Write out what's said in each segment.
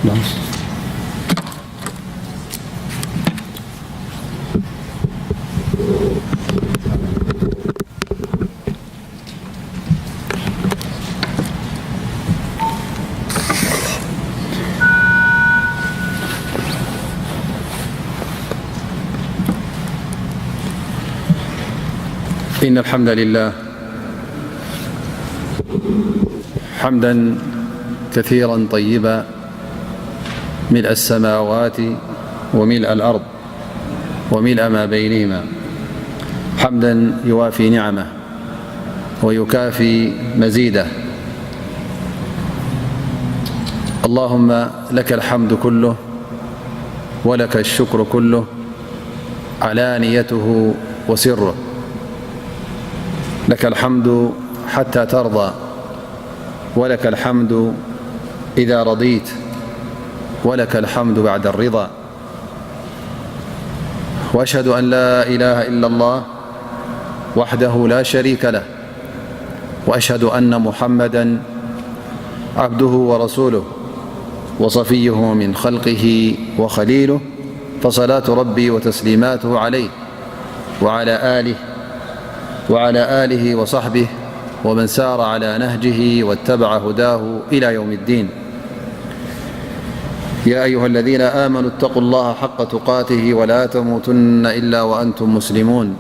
إن الحمد لله، حمدا كثيرا طيبا، ملء السماوات وملء الأرض وملء ما بينهما، حمدا يوافي نعمه ويكافي مزيده. اللهم لك الحمد كله ولك الشكر كله، علانيته وسره. لك الحمد حتى ترضى، ولك الحمد إذا رضيت، ولك الحمد بعد الرضا. وأشهد أن لا إله إلا الله وحده لا شريك له، وأشهد أن محمدا عبده ورسوله وصفيه من خلقه وخليله، فصلاة ربي وتسليماته عليه وعلى آله، وعلى آله وصحبه ومن سار على نهجه واتبع هداه إلى يوم الدين. يا أيها الذين آمنوا اتقوا الله حق تقاته ولا تموتن إلا وأنتم مسلمون.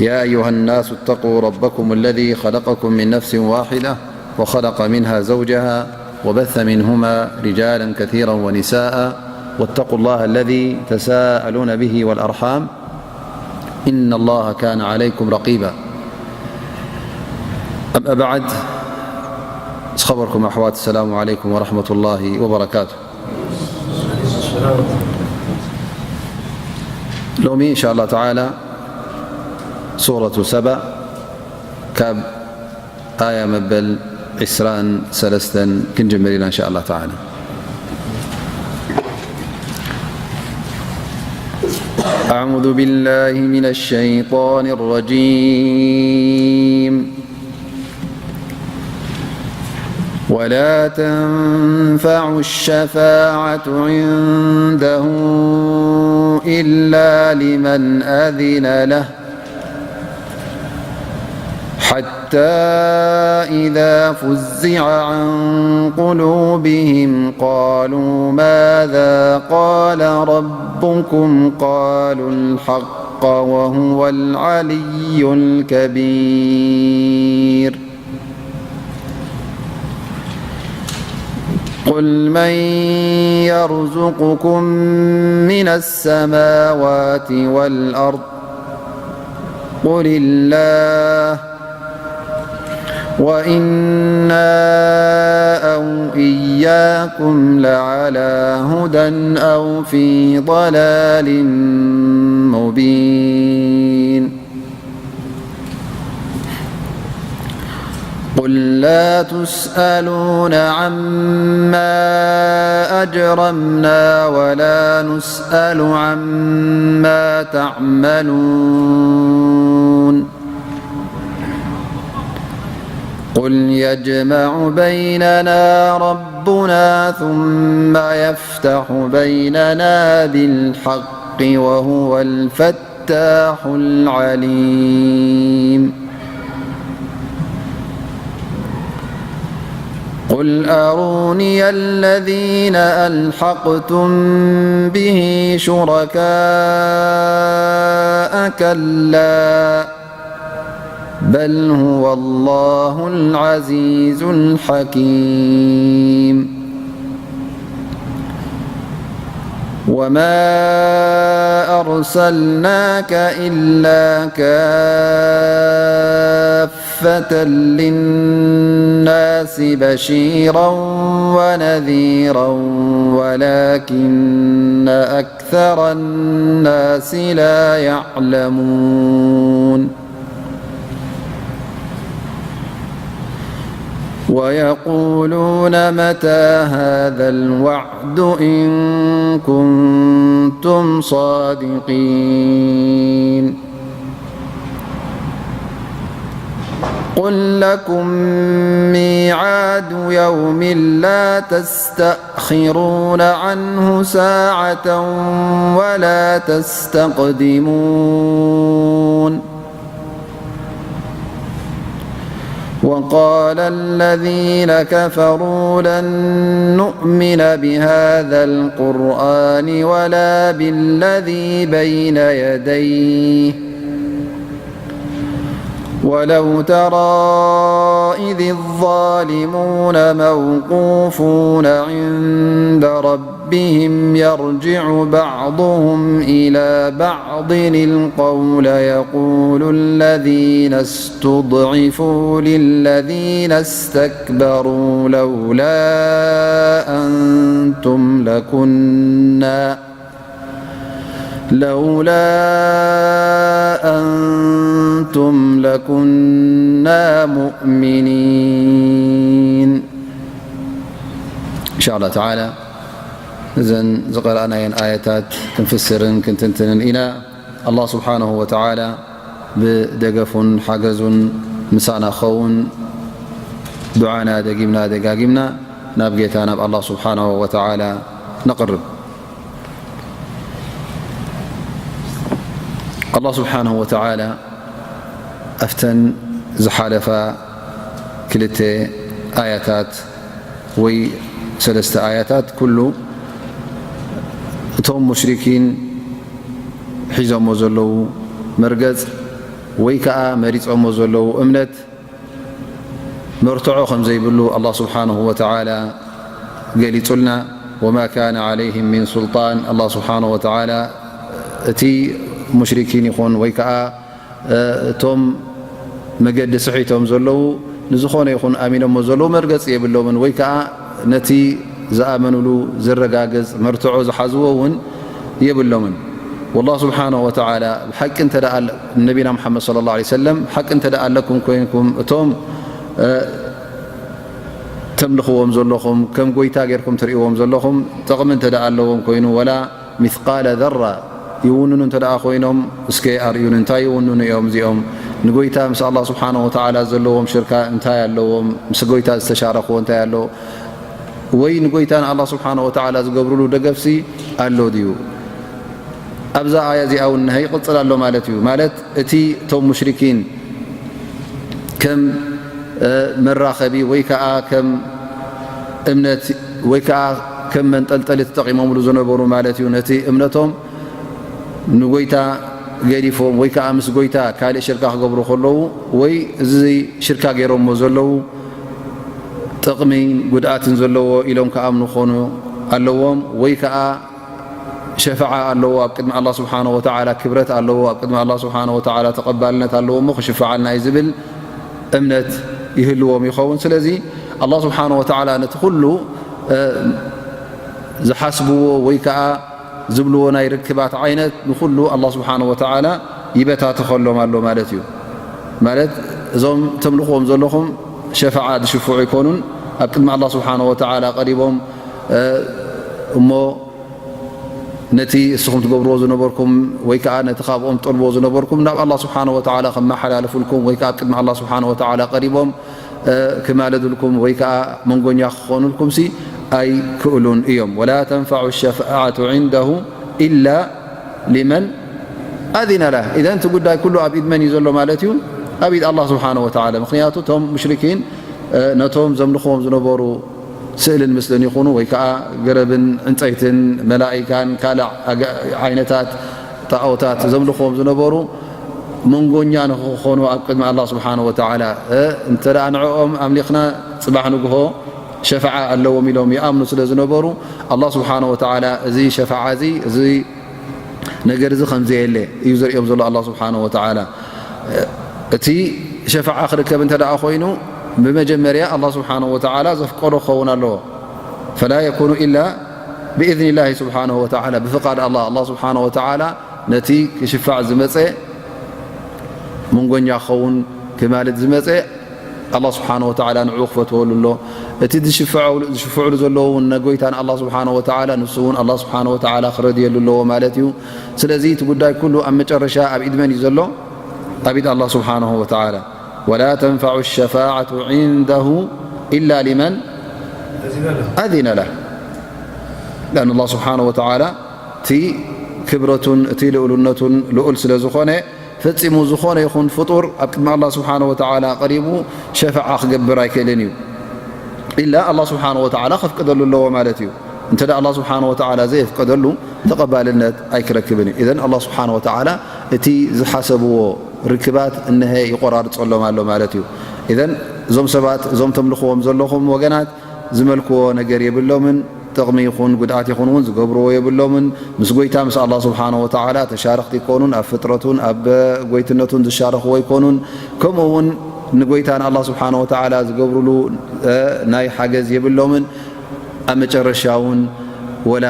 يا أيها الناس اتقوا ربكم الذي خلقكم من نفس واحدة وخلق منها زوجها وبث منهما رجالا كثيرا ونساء، واتقوا الله الذي تساءلون به والأرحام، إن الله كان عليكم رقيبا. أما بعد، ዝኸበርኩም ኣሕዋት፣ السلام عليكم ورحمة الله وبركاته. ሎሚ إن شاء الله تعالى ሱረቱ ሰባ ካብ ኣያ መበል ዕስራን ሰለስተን ክንጅምር ኢና إن شاء الله تعالى. أعوذ بالله من الشيطان الرجيم. ولا تنفع الشفاعة عنده إلا لمن أذن له، حتى إذا فزع عن قلوبهم قالوا ماذا قال ربكم قالوا الحق وهو العلي الكبير. قل من يرزقكم من السماوات والأرض؟ قل الله، وإنا أو إياكم لعلى هدى أو في ضلال مبين. قل لا تسألون عما أجرمنا ولا نسأل عما تعملون. قل يجمع بيننا ربنا ثم يفتح بيننا بالحق وهو الفتاح الفتاح العليم. قل أروني الذين ألحقتم به شركاء، كلا، بل هو الله العزيز الحكيم. وما أرسلناك إلا كافة للناس بشيرا ونذيرا ولكن أكثر الناس لا يعلمون. ويقولون متى هذا الوعد إن كنتم صادقين. قل لكم ميعاد يوم لا تستأخرون عنه ساعة ولا تستقدمون. وقال الذين كفروا لن نؤمن بهذا القرآن ولا بالذي بين يديه ولو ترى إذ الظالمون موقوفون عند ربهم يرجع بعضهم إلى بعض القول يقول الذين استضعفوا للذين استكبروا لولا أنتم لكنا لولا أنتم لكنا مؤمنين. إن شاء الله تعالى እዘን ዝቐረኣናየን ኣያታት ክንፍስርን ክንትንትንን ኢና። ኣላህ ስብሓነሁ ወተዓላ ብደገፉን ሓገዙን ምሳና ክኸውን ዱዓና ደጊምና ደጋጊምና ናብ ጌታ ናብ ኣላህ ስብሓነሁ ወተዓላ ነቕርብ። ኣላህ ስብሓነሁ ወተዓላ ኣብተን ዝሓለፋ ክልተ ኣያታት ወይ ሰለስተ ኣያታት ኩሉ እቶም ሙሽሪኪን ሒዞሞ ዘለዉ መርገጽ ወይ ከኣ መሪጾሞ ዘለዉ እምነት መርትዖ ከም ዘይብሉ ኣላህ ስብሓነሁ ወተዓላ ገሊጹልና። ወማ ካነ ዓለይሂም ሚን ሱልጣን፣ ኣላህ ስብሓነሁ ወተዓላ እቲ ሙሽሪኪን ይኹን ወይ ከኣ እቶም መገዲ ስሒቶም ዘለዉ ንዝኾነ ይኹን ኣሚኖሞ ዘለዉ መርገጺ የብሎምን፣ ወይ ከኣ ነቲ ዝኣመኑሉ ዘረጋግጽ መርትዖ ዝሓዝዎ እውን የብሎምን። ወላሁ ስብሓነሁ ወተዓላ ብሓቂ እንተ ደኣ ኣለ-፣ ነቢና ሙሓመድ ሰለላሁ ዐለይሂ ወሰለም ብሓቂ እንተ ደኣ ኣለኩም ኮይንኩም እቶም ተምልኽዎም ዘለኹም ከም ጎይታ ጌርኩም ትርእይዎም ዘለኹም ጥቕሚ እንተ ደኣ ኣለዎም ኮይኑ ወላ ሚስቃለ ዘራ ይውንኑ እንተ ደኣ ኮይኖም፣ እስከ ኣርእዩኒ፣ እንታይ ይውንኑ እዮም እዚኦም? ንጎይታ ምስ ኣላህ ስብሓነሁ ወተዓላ ዘለዎም ሽርካ እንታይ ኣለዎም? ምስ ጎይታ ዝተሻረኽዎ እንታይ ኣሎ? ወይ ንጎይታ ንኣላህ ስብሓነሁ ወተዓላ ዝገብሩሉ ደገፍሲ ኣሎ ድዩ? ኣብዛ ኣያ እዚኣ እውን ነሀ ይቕጽል ኣሎ ማለት እዩ። ማለት እቲ እቶም ሙሽሪኪን ከም መራኸቢ ወይ ከኣ ከም እምነት ወይ ከኣ ከም መንጠልጠሊ ተጠቒሞምሉ ዝነበሩ ማለት እዩ። ነቲ እምነቶም ንጎይታ ገዲፎም ወይ ከኣ ምስ ጎይታ ካልእ ሽርካ ክገብሩ ከለዉ ወይ እዚ ሽርካ ገይሮሞ ዘለዉ ጥቕሚን ጉድኣትን ዘለዎ ኢሎም ክኣምኑ ክኾኑ ኣለዎም። ወይ ከኣ ሸፋዓ ኣለዎ ኣብ ቅድሚ ኣላህ ስብሓነሁ ወተዓላ፣ ክብረት ኣለዎ ኣብ ቅድሚ ኣላህ ስብሓነሁ ወተዓላ፣ ተቐባልነት ኣለዎ እሞ ክሽፈዓልና እዩ ዝብል እምነት ይህልዎም ይኸውን። ስለዚ ኣላህ ስብሓነሁ ወተዓላ ነቲ ኩሉ ዝሓስብዎ ወይ ከኣ ዝብልዎ ናይ ርክባት ዓይነት ንኹሉ ኣላህ ስብሓነሁ ወተዓላ ይበታተኸሎም ኣሎ ማለት እዩ። ማለት እዞም ተምልኽዎም ዘለኹም ሸፋዓ ዝሽፍዑ ኣይኮኑን። ኣብ ቅድሚ ኣላህ ስብሓነሁ ወተዓላ ቀሪቦም እሞ ነቲ እስኹም ትገብርዎ ዝነበርኩም ወይ ከኣ ነቲ ካብኦም ትጠልብዎ ዝነበርኩም ናብ ኣላህ ስብሓነሁ ወተዓላ ከመሓላልፉልኩም ወይ ከኣ ኣብ ቅድሚ ኣላህ ስብሓነሁ ወተዓላ ቀሪቦም ክማለዱልኩም ወይ ከኣ መንጎኛ ክኾኑልኩምሲ ኣይክእሉን እዮም። ወላ ተንፈዑ ሸፋዓቱ ዒንደሁ ኢላ ሊመን ኣዚነ ለህ። ኢዘን እቲ ጉዳይ ኩሉ ኣብ ኢድ መን እዩ ዘሎ ማለት እዩ? ኣብ ኢድ ኣላህ ስብሓነሁ ወተዓላ። ምኽንያቱ እቶም ሙሽሪኪን ነቶም ዘምልኽዎም ዝነበሩ ስእልን ምስልን ይኹኑ ወይ ከኣ ገረብን ዕንጸይትን መላኢካን ካልእ ኣጋ-፣ ዓይነታት ጣኦታት ዘምልኽዎም ዝነበሩ መንጎኛ ንኽኾኑ ኣብ ቅድሚ ኣላህ ስብሓነሁ ወተዓላ፣ እ፣ እንተ ደኣ ንዕኦም ኣምሊኽና ጽባሕ ንግሆ ሸፋዓ ኣለዎም ኢሎም ይኣምኑ ስለ ዝነበሩ፣ ኣላህ ስብሓነሁ ወተዓላ እዚ ሸፋዓ እዚ፣ እዚ ነገር እዚ ከም ዘየለ እዩ ዘርእዮም ዘሎ ኣላህ ስብሓነሁ ወተዓላ። እቲ ሸፋዓ ክርከብ እንተ ደኣ ኮይኑ፣ ብመጀመርያ ኣላህ ስብሓነሁ ወተዓላ ዘፍቀዶ ክኸውን ኣለዎ። ፈላ የኩኑ ኢላ ብኢዝኒላሂ ስብሓነሁ ወተዓላ፣ ብፍቓድ ኣላህ፣ ኣላህ ስብሓነሁ ወተዓላ ነቲ ክሽፋዕ ዝመጸ መንጎኛ ክኸውን ክማልድ ዝመጸ ኣላህ ስብሓነሁ ወተዓላ ንዕኡ ክፈትወሉ ኣሎ። እቲ ዝሽፍዐሉ፣ ዝሽፍዕሉ ዘለዉ እውን ንጎይታ ንኣላህ ስብሓነሁ ወተዓላ፣ ንሱ እውን ኣላህ ስብሓነሁ ወተዓላ ክረድየሉ ኣለዎ ማለት እዩ። ስለዚ እቲ ጉዳይ ኩሉ ኣብ መጨረሻ ኣብ ኢድ መን እዩ ዘሎ? ኣብ ኢድ ኣላህ ስብሓነሁ ወተዓላ። ولا تنفع الشفاعة عنده إلا لمن أذن له. لأن الله سبحانه وتعالى እቲ ክብረቱን እቲ ልኡልነቱን ልኡል ስለ ዝኾነ፣ ፈጺሙ ዝኾነ ይኹን ፍጡር ኣብ ቅድሚ ኣላህ ስብሓነ ወተዓላ ቀሪቡ ሸፋዓ ክገብር ኣይክእልን እዩ። ኢላ ኣላህ ስብሓነ ወተዓላ ከፍቅደሉ ኣለዎ ማለት እዩ። እንተ ደኣ ኣላህ ስብሓነ ወተዓላ ዘየፍቀደሉ ተቐባልነት ኣይክረክብን እዩ። ኢዘን ኣላህ ስብሓነ ወተዓላ እቲ ዝሓሰብዎ ርክባት እነሀ ይቆራርጸሎም ኣሎ ማለት እዩ። ኢዘን እዞም ሰባት፣ እዞም ተምልኽዎም ዘለኹም ወገናት ዝመልክዎ ነገር የብሎምን። ጥቕሚ ይኹን ጉድኣት ይኹን እውን ዝገብርዎ የብሎምን። ምስ ጎይታ ምስ ኣላህ ስብሓነ ወተዓላ ተሻረኽቲ ይኮኑን፣ ኣብ ፍጥረቱን ኣብ ጎይትነቱን ዝሻረኽዎ ይኮኑን። ከምኡ እውን ንጎይታ ንኣላህ ስብሓነ ወተዓላ ዝገብርሉ፣ እ፣ ናይ ሓገዝ የብሎምን። ኣብ መጨረሻ እውን ወላ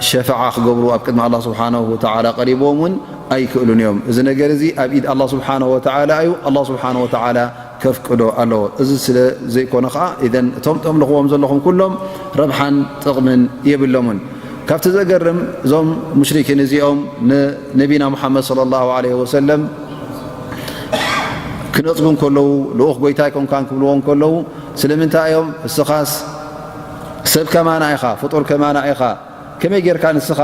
ሸፋዓ ክገብሩ ኣብ ቅድሚ ኣላህ ስብሓነሁ ወተዓላ ቀሪቦም እውን ኣይክእሉን እዮም። እዚ ነገር እዚ ኣብ ኢድ ኣላህ ስብሓነሁ ወተዓላ እዩ። ኣላህ ስብሓነሁ ወተዓላ ከፍቅዶ ኣለዎ። እዚ ስለ ዘይኮነ ኸዓ፣ ኢዘን እቶም ተምልኽዎም ዘለኹም ኩሎም ረብሓን ጥቕምን የብሎምን። ካብቲ ዘገርም፣ እዞም ሙሽሪኪን እዚኦም ንነቢና ሙሓመድ ሰለላሁ ዐለይሂ ወሰለም ክነጽጉ እንከለዉ፣ ልኡኽ ጎይታ ኣይኮንካን ክብልዎ እንከለዉ፣ ስለምንታይ እዮም? እስኻስ ሰብ ከማና ኢኻ፣ ፍጡር ከማና ኢኻ፣ ከመይ ጌርካ ንስኻ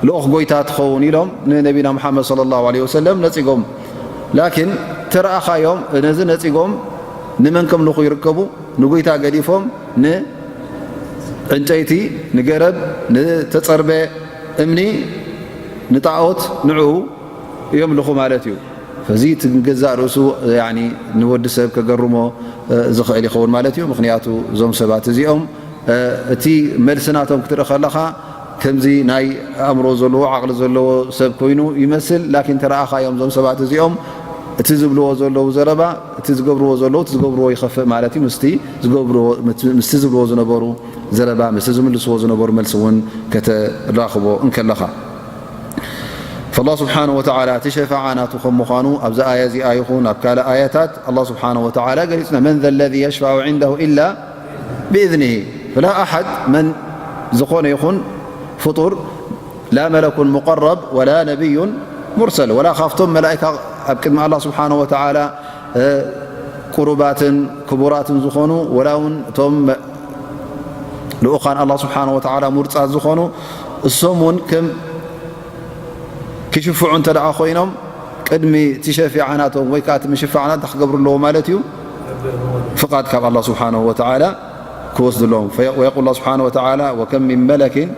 ልኡኽ ጎይታ ትኸውን? ኢሎም ንነቢና ሙሓመድ ሰለላሁ ዐለይሂ ወሰለም ነጺጎም። ላኪን ተረኣኻዮም፣ ነዚ ነጺጎም ንመን ከምልኹ ይርከቡ? ንጎይታ ገዲፎም ንዕንጨይቲ፣ ንገረብ፣ ንተጸርበ እምኒ፣ ንጣዖት፣ ንዕኡ የምልኹ ማለት እዩ። ፈዚ እቲ ንገዛእ ርእሱ፣ ያኒ፣ ንወዲ ሰብ ከገርሞ፣ እ፣ ዝኽእል ይኸውን ማለት እዩ። ምኽንያቱ እዞም ሰባት እዚኦም፣ እ፣ እቲ መልሲ ናቶም ክትርኢ ከለኻ ከምዚ ናይ ኣእምሮ ዘለዎ፣ ዓቕሊ ዘለዎ ሰብ ኮይኑ ይመስል። ላኪን ተረኣኻዮም እዞም ሰባት እዚኦም እቲ ዝብልዎ ዘለዉ ዘረባ፣ እቲ ዝገብርዎ ዘለዉ፣ እቲ ዝገብርዎ ይኸፍእ ማለት እዩ። ምስቲ ዝገብርዎ፣ ምስቲ ዝብልዎ ዝነበሩ ዘረባ፣ ምስቲ ዝምልስዎ ዝነበሩ መልሲ እውን ከተራኽቦ እንከለኻ። ፈላህ ስብሓነ ወተዓላ እቲ ሸፋዓ ናቱ ከም ምዃኑ ኣብዛ ኣያ እዚኣ ይኹን ኣብ ካልእ ኣያታት ኣላህ ስብሓነ ወተዓላ ገሊጽና፣ "መን ዘ ለዚ የሽፋዑ ዒንደሁ ኢላ ብኢዝኒሂ ፈላ ኣሓድ" መን ዝኾነ ይኹን ፍጡር ላ መለኩን ሙቀረብ ወላ ነቢዩን ሙርሰል ወላ ካብቶም መላእካ ኣብ ቅድሚ ኣላህ ስብሓነ ወተዓላ ቁሩባትን ክቡራትን ዝኾኑ ወላ እውን እቶም ልኡኻን ኣላህ ስብሓነ ወተዓላ ሙርጻት ዝኾኑ እሶም እውን ከም ክሽፍዑ እንተ ደኣ ኮይኖም ቅድሚ እቲ ሸፊዓ ናቶም ወይ ከዓ እቲ ምሽፋዕ ናታ ክገብሩ ኣለዎ ማለት እዩ። ፍቓድ ካብ ኣላህ ስብሓነሁ ወተዓላ ክወስዱ ኣለዎም። ፈየ-፣ ወየቁል ኣላህ ስብሓነሁ ወተዓላ፣ "ወከም ሚን መለኪን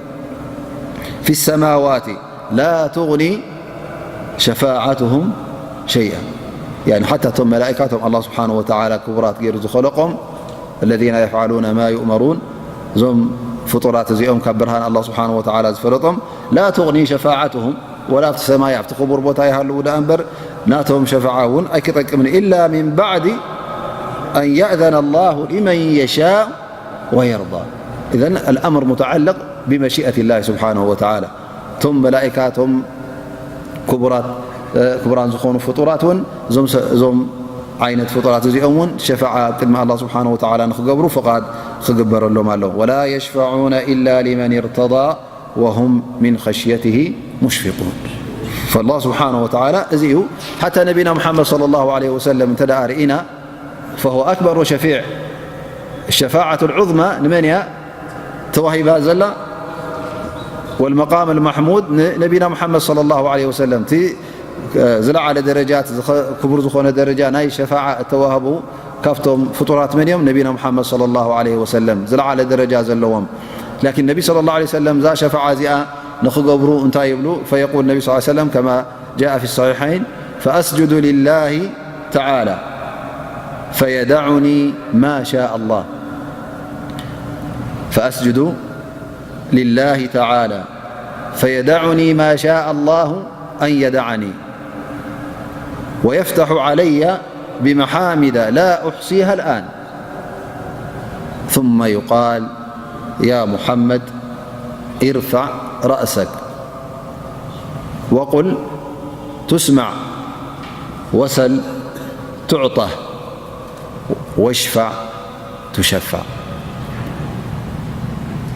ፊ ሰማዋቲ ላ ቱግኒ ሸፋዓትሁም ሸይአ." ያኒ ሓታ እቶም መላኢካ እቶም ኣላህ ስብሓነሁ ወተዓላ ክቡራት ገይሩ ዝኸለቆም፣ الذين يفعلون ما يؤمرون፣ እዞም ፍጡራት እዚኦም ካብ ብርሃን ኣላህ ስብሓነሁ ወተዓላ ዝፈለጦም፣ ላ ቱግኒ ሸፋዓትሁም፣ ወላ ኣብቲ ሰማይ ኣብቲ ክቡር ቦታ ይሃልዉ ደኣ እምበር ናቶም ሸፋዓ እውን ኣይክጠቅምን፣ ኢላ ሚን ባዕዲ ኣን የእዘነ ኣላሁ ሊመን የሻእ ወየርዳ። ኢዘን ኣልኣምር ሙተዓለቅ ብመሺአት ላህ ስብሓነሁ ወተዓላ። እቶም መላኢካ፣ እቶም ክቡራት፣ እ፣ ክቡራን ዝኾኑ ፍጡራት እውን እዞም ሰ-፣ እዞም ዓይነት ፍጡራት እዚኦም እውን ሸፋዓ ኣብ ቅድሚ ኣላህ ስብሓነሁ ወተዓላ ንኽገብሩ ፍቓድ ክግበረሎም ኣለዎ። ወላ የሽፈዑነ ኢላ ሊመን እርተዳ ወሁም ሚን ኸሽየትሂ ሙሽፊቁን። ፈላህ ስብሓነሁ ወተዓላ እዚ እዩ። ሓታ ነቢና ሙሓመድ ሰለላሁ ዐለይሂ ወሰለም እንተ ደኣ ርኢና፣ ፈሁወ ኣክበሩ ሸፊዕ። ሸፋዓቱል ዑዝማ ንመን እያ ተዋሂባ ዘላ? ወልመቃም ኣልማሕሙድ ንነቢና ሙሓመድ ሰለላሁ ዐለይሂ ወሰለም፣ እቲ፣ እ፣ ዝለዓለ ደረጃ፣ እቲ ዝኸ-፣ ክቡር ዝኾነ ደረጃ ናይ ሸፋዓ እተዋህቡ ካብቶም ፍጡራት መን እዮም? ነቢና ሙሓመድ ሰለላሁ ዐለይሂ ወሰለም ዝለዓለ ደረጃ ዘለዎም። ላኪን ነቢ ሰለላሁ ዐለይሂ ወሰለም እዛ ሸፋዓ እዚኣ ንኽገብሩ እንታይ ይብሉ? ፈየቁል ነቢ ሰለላሁ ዐለይሂ ወሰለም ከማ ጃአ ፊ ሰሒሐይን፣ ፈኣስጁዱ ሊላሂ ተዓላ ፈየደዑኒ ማ ሻ ኣላህ። ፈኣስጁዱ ሊላሂ ተዓላ ፈየደዑኒ ማ ሻ ኣላሁ ኣን የደዓኒ ወየፍተሑ ዐለየ ብመሓሚደ ላ ኡሕሲሃ ኣልኣን። ثم يقال يا محمد ارفع رأسك وقل تسمع وسل تعطه واشفع تشفع.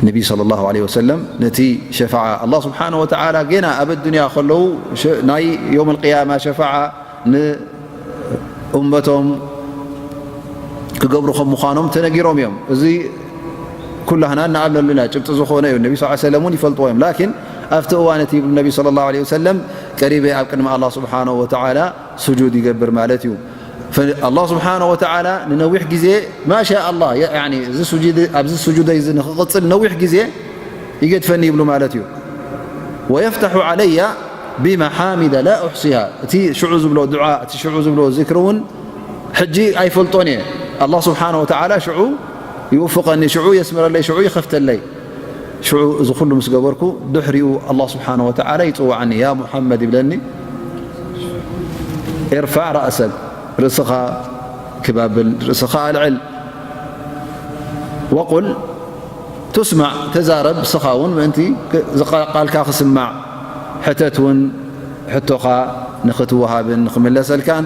ነቢ ሰለላሁ ዐለይሂ ወሰለም ነቲ ሸፋዓ ኣላህ ስብሓነሁ ወተዓላ ጌና ኣብ ኣዱንያ ከለዉ ሸ-፣ ናይ የውም ኣልቅያማ ሸፋዓ ን-፣ እመቶም ክገብሩ ከም ምዃኖም ተነጊሮም እዮም። እዚ ኩላህና እናኣምነሉ ኢና፣ ጭብጢ ዝኾነ እዩ። ነቢ ስ ሰለም እውን ይፈልጥዎ እዮም። ላኪን ኣብቲ እዋን እቲ ይብሉ ነቢ ሰለላሁ ዐለይሂ ወሰለም፣ ቀሪበ ኣብ ቅድሚ ኣላህ ስብሓነሁ ወተዓላ ስጁድ ይገብር ማለት እዩ። ፈ-፣ ኣላህ ስብሓነሁ ወተዓላ ንነዊሕ ግዜ ማሻ ኣላህ፣ የ-፣ ያኒ እዚ ስጁድ፣ ኣብዚ ስጁደይ እዚ ንኽቕጽል ነዊሕ ግዜ ይገድፈኒ ይብሉ ማለት እዩ። ወየፍተሑ ዓለያ ቢመሓሚደ ላ ኡሕሲሃ፣ እቲ ሽዑ ዝብሎ ዱዓ፣ እቲ ሽዑ ዝብሎ ዝክሪ እውን ሕጂ ኣይፈልጦን እየ። ኣላህ ስብሓነ ወተዓላ ሽዑ ይውፍቐኒ፣ ሽዑ የስምረለይ፣ ሽዑ ይኸፍተለይ። ሽዑ እዚ ኩሉ ምስ ገበርኩ ድሕሪኡ ኣላህ ስብሓነ ወተዓላ ይጽውዓኒ፣ ያ ሙሓመድ ይብለኒ፣ ኢርፋዕ ራእሰክ፣ ርእስኻ ክባብል፣ ርእስኻ ኣልዕል፣ ወቁል ቱስማዕ፣ ተዛረብ፣ ንስኻ እውን ምእንቲ ክ-፣ ዝቃ-፣ ቃልካ ክስማዕ፣ ሕተት እውን ሕቶኻ ንኽትወሃብን ንኽምለሰልካን፣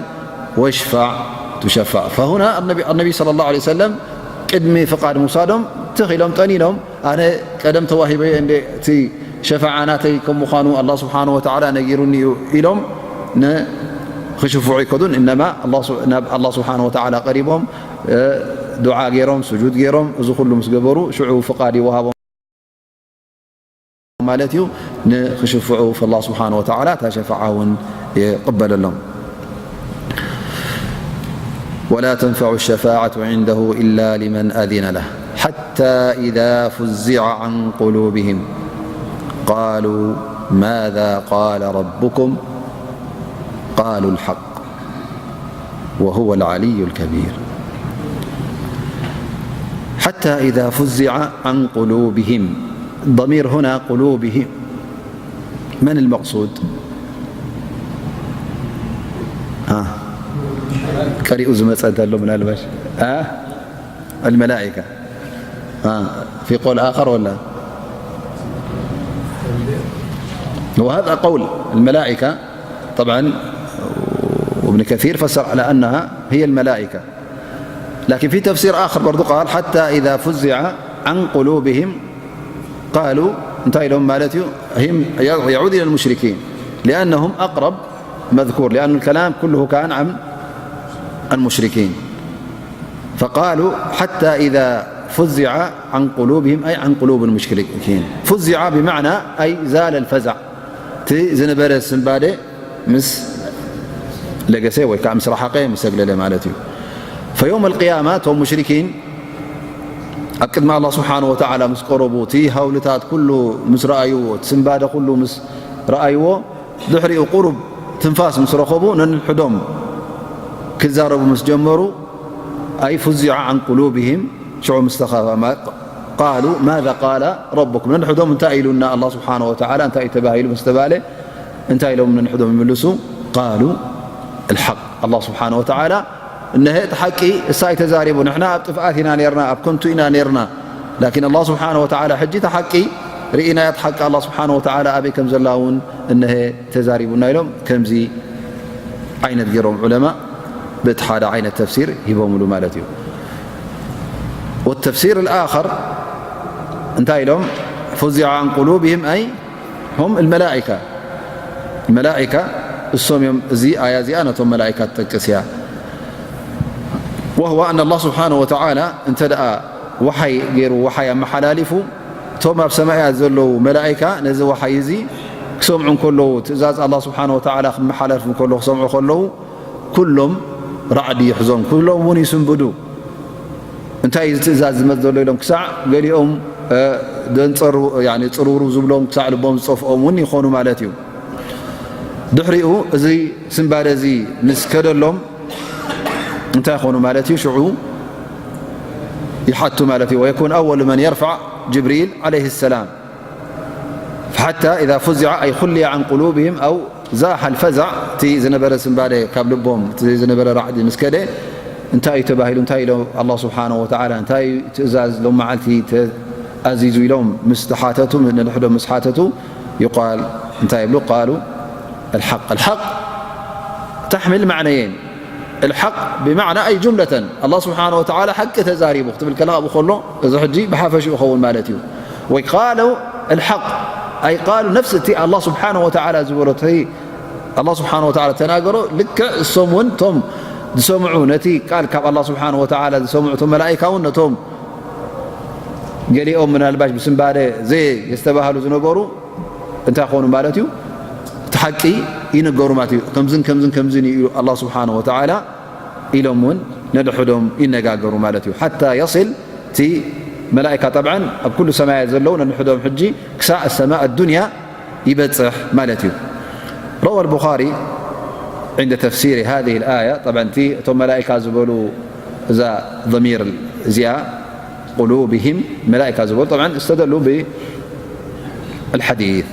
ወሽፋዕ ቱሸፋዕ። ፈሁና ኣነቢ፣ ኣነቢ ሰለላሁ ዐለይሂ ወሰለም ቅድሚ ፍቓድ ምውሳዶም ትኽ ኢሎም ጠኒኖም፣ ኣነ ቀደም ተዋሂበዮ እንዴ እቲ ሸፋዓ ናተይ ከም ምዃኑ ኣላህ ስብሓነሁ ወተዓላ ነጊሩኒ እዩ ኢሎም ንኽሽፍዑ ኣይከዱን። እነማ ኣላህ ስ-፣ ናብ ኣላህ ስብሓነሁ ወተዓላ ቀሪቦም፣ እ፣ ዱዓ ገይሮም፣ ስጁድ ገይሮም፣ እዚ ኩሉ ምስ ገበሩ ሽዑ ፍቓድ ይወሃቦም ማለት እዩ። ንኽሽፍዑ ፈላህ ስብሓነሁ ወተዓላ እታ ሸፋዓ እውን ይቕበለሎም። ولا تنفع الشفاعة عنده إلا لمن أذن له حتى إذا فزع عن قلوبهم قالوا ماذا قال ربكم قالوا الحق وهو العلي الكبير. حتى إذا فزع عن قلوبهم. ضمير هنا قلوبهم. من المقصود؟ ها. قريء زمت أنت اللوم الألبش. ها؟ الملائكة. ها. في قول آخر ولا؟ وهذا قول الملائكة. طبعا، وابن كثير فسر على أنها هي الملائكة، لكن في تفسير آخر برضو قال حتى إذا فزع عن قلوبهم قالوا، انتهى لهم مالتي، هم يعود إلى المشركين لأنهم أقرب مذكور، لأن الكلام كله كان عن المشركين. فقالوا حتى إذا فزع عن قلوبهم، أي عن قلوب المشركين. فزع بمعنى أي زال الفزع. تي زنبرة سنبادة مس لقسي ويكا مس رحقه مس أقلله مالتي. فيوم القيامة هم مشركين ኣብ ቅድሚ ኣላህ ስብሓነ ወተዓላ ምስ ቀረቡ፣ እቲ ሃውልታት ኩሉ ምስ ረኣይዎ፣ እቲ ስንባደ ኩሉ ምስ ረኣይዎ፣ ድሕሪኡ ቁሩብ ትንፋስ ምስ ረኸቡ፣ ነንሕዶም ክዛረቡ ምስ ጀመሩ፣ ኣይ ፉዚዐ ዓን ቁሉብሂም፣ ሽዑ ምስ ተኸፈ፣ ማ-፣ ቃሉ ማዛ ቃለ ረቡኩም፣ ነንሕዶም እንታይ ኢሉና ኣላህ ስብሓነ ወተዓላ፣ እንታይ እዩ ተባሂሉ ምስ ተባለ፣ እንታይ ኢሎም ነንሕዶም ይምልሱ? ቃሉ ኣልሓቅ። ኣላህ ስብሓነ ወተዓላ እነሀ እቲ ሓቂ እሳ እዩ ተዛሪቡ። ንሕና ኣብ ጥፍኣት ኢና ኔርና፣ ኣብ ከንቱ ኢና ኔርና። ላኪን ኣላህ ስብሓነ ወተዓላ ሕጂ እቲ ሓቂ ርኢናያ፣ እቲ ሓቂ ኣላህ ስብሓነ ወተዓላ ኣበይ ከም ዘላ እውን እነሀ ተዛሪቡና ኢሎም ከምዚ ዓይነት ገይሮም ዑለማ በቲ ሓደ ዓይነት ተፍሲር ሂቦምሉ ማለት እዩ። والتفسير الآخر እንታይ ኢሎም? فزع عن قلوبهم أي هم الملائكة. الملائكة እሶም እዮም። እዚ ኣያ እዚኣ ነቶም መላኢካ ትጠቅስ እያ። وهو أن الله سبحانه وتعالى እንተ ደኣ ወሓይ ገይሩ፣ ወሓይ ኣመሓላሊፉ፣ እቶም ኣብ ሰማያት ዘለዉ መላኢካ ነዚ ወሓይ እዚ ክሰምዑ እንከለዉ፣ ትእዛዝ ኣላህ ስብሓነ ወተዓላ ክመሓላልፍ እንከሎ ክሰምዑ ከለዉ፣ ኩሎም ራዕዲ ይሕዞም፣ ኩሎም እውን ይስንብዱ። እንታይ እዩ እዚ ትእዛዝ ዝመጽእ ዘሎ ኢሎም ክሳዕ ገሊኦም፣ እ፣ ደንጸሩ፣ ያኒ ጽርውርው ዝብሎም ክሳዕ ልቦም ዝጠፍኦም እውን ይኾኑ ማለት እዩ። ድሕሪኡ እዚ ስንባደ እዚ ምስ ከደሎም እንታይ ይኾኑ ማለት እዩ? ሽዑ ይሓቱ ማለት እዩ። ويكون أول من يرفع جبريل عليه السلام. حتى إذا فزع أي خلي عن قلوبهم أو زاح الفزع، እቲ ዝነበረ ስንባደ ካብ ልቦም፣ እቲ ዝነበረ ራዕዲ ምስ ከደ፣ እንታይ እዩ ተባሂሉ? እንታይ ኢሎም ኣላህ ስብሓነሁ ወተዓላ? እንታይ እዩ ትእዛዝ ሎም መዓልቲ ተኣዚዙ ኢሎም ምስ ተሓተቱ፣ ነንሕዶም ምስ ሓተቱ፣ ይቃል እንታይ ይብሉ? ቃሉ ኣልሓቅ። ኣልሓቅ ተሕሚል ማዕነየን። ኣልሓቅ ብማዕና ኣይ ጁምለተን ኣላህ ስብሓነሁ ወተዓላ ሓቂ ተዛሪቡ ክትብል ከላ ኣብኡ ከሎ፣ እዚ ሕጂ ብሓፈሽኡ ይኸውን ማለት እዩ። ወይ ቃሉ ኣልሓቅ ኣይ ቃሉ ነፍሲ እቲ ኣላህ ስብሓነሁ ወተዓላ ዝበሎ፣ እቲ ኣላህ ስብሓነሁ ወተዓላ ተናገሮ፣ ልክዕ እሶም እውን እቶም ዝሰምዑ፣ ነቲ ቃል ካብ ኣላህ ስብሓነሁ ወተዓላ ዝሰምዑ እቶም መላኢካ እውን ነቶም ገሊኦም ምናልባሽ ብስንባደ ዘየስተባህሉ ዝነበሩ እንታይ ክኾኑ ማለት እዩ? እቲ ሓቂ ይነገሩ ማለት እዩ። ከምዝን ከምዝን ከምዝን እዩ ኢሉ ኣላህ ስብሓነሁ ወተዓላ ኢሎም እውን ነንሕዶም ይነጋገሩ ማለት እዩ። ሓታ የሲል፣ እቲ መላኢካ ጠብዓን ኣብ ኩሉ ሰማያት ዘለዉ ነንሕዶም ሕጂ ክሳዕ ሰማእ ኣዱንያ ይበጽሕ ማለት እዩ። روى البخاري عند تفسير هذه الآية، طبعا እቲ እቶም መላኢካ ዝበሉ እዛ ضمير እዚኣ قلوبهم መላኢካ ዝበሉ طبعا استدلوا بالحديث.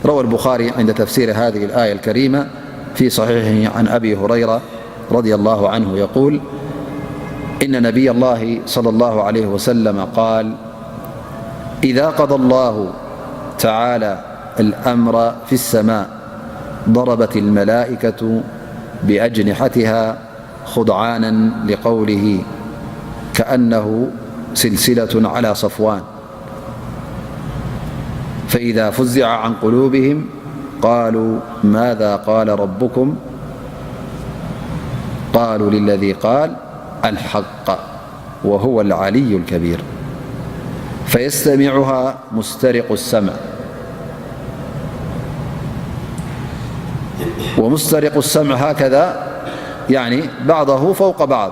روى البخاري عند تفسير هذه الآية الكريمة في صحيحه عن أبي هريرة رضي الله عنه يقول: إن نبي الله صلى الله عليه وسلم قال: إذا قضى الله تعالى الأمر في السماء ضربت الملائكة بأجنحتها خضعانا لقوله كأنه سلسلة على صفوان، فإذا فزع عن قلوبهم قالوا ماذا قال ربكم؟ قالوا للذي قال الحق وهو العلي الكبير، فيستمعها مسترق السمع. ومسترق السمع هكذا، يعني بعضه فوق بعض،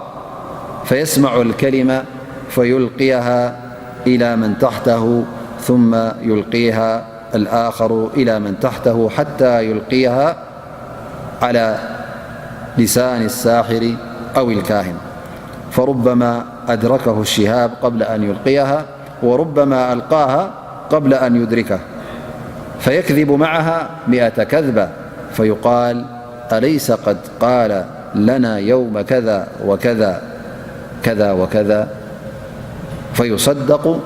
فيسمع الكلمة فيلقيها إلى من تحته، ثم يلقيها الآخر إلى من تحته حتى يلقيها على لسان الساحر أو الكاهن، فربما أدركه الشهاب قبل أن يلقيها، وربما ألقاها قبل أن يدركه، فيكذب معها مئة كذبة، فيقال: أليس قد قال لنا يوم كذا وكذا كذا وكذا؟ فيصدق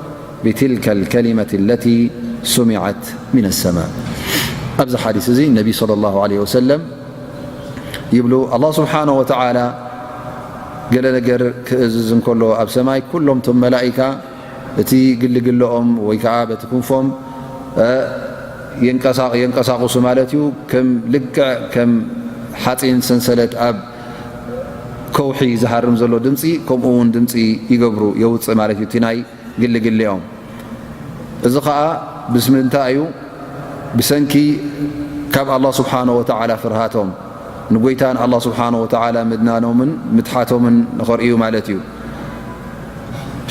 بتلك الكلمة التي سمعت من السماء. ኣብዚ ሓዲስ እዚ ነቢ ሰለላሁ ዐለይሂ ወሰለም ይብሉ፣ ኣላህ ስብሓነሁ ወተዓላ ገለ ነገር ክእዝዝ እንከሎ ኣብ ሰማይ ኩሎም እቶም መላኢካ እቲ ግልግለኦም ወይ ከዓ በቲ ክንፎም የንቀሳቕሱ ማለት እዩ። ከም ልክዕ ከም ሓፂን ሰንሰለት ኣብ ከውሒ ዝሃርም ዘሎ ድምፂ ከምኡ እውን ድምፂ ይገብሩ፣ የውፅእ ማለት እዩ እቲ ናይ ግልግሊኦም። እዚ ኸኣ ብስምንታ እዩ? ብሰንኪ ካብ ኣላህ ስብሓነ ወተዓላ ፍርሃቶም፣ ንጎይታ ንኣላህ ስብሓነ ወተዓላ ምድናኖምን ምትሓቶምን ንኸርእዩ ማለት እዩ።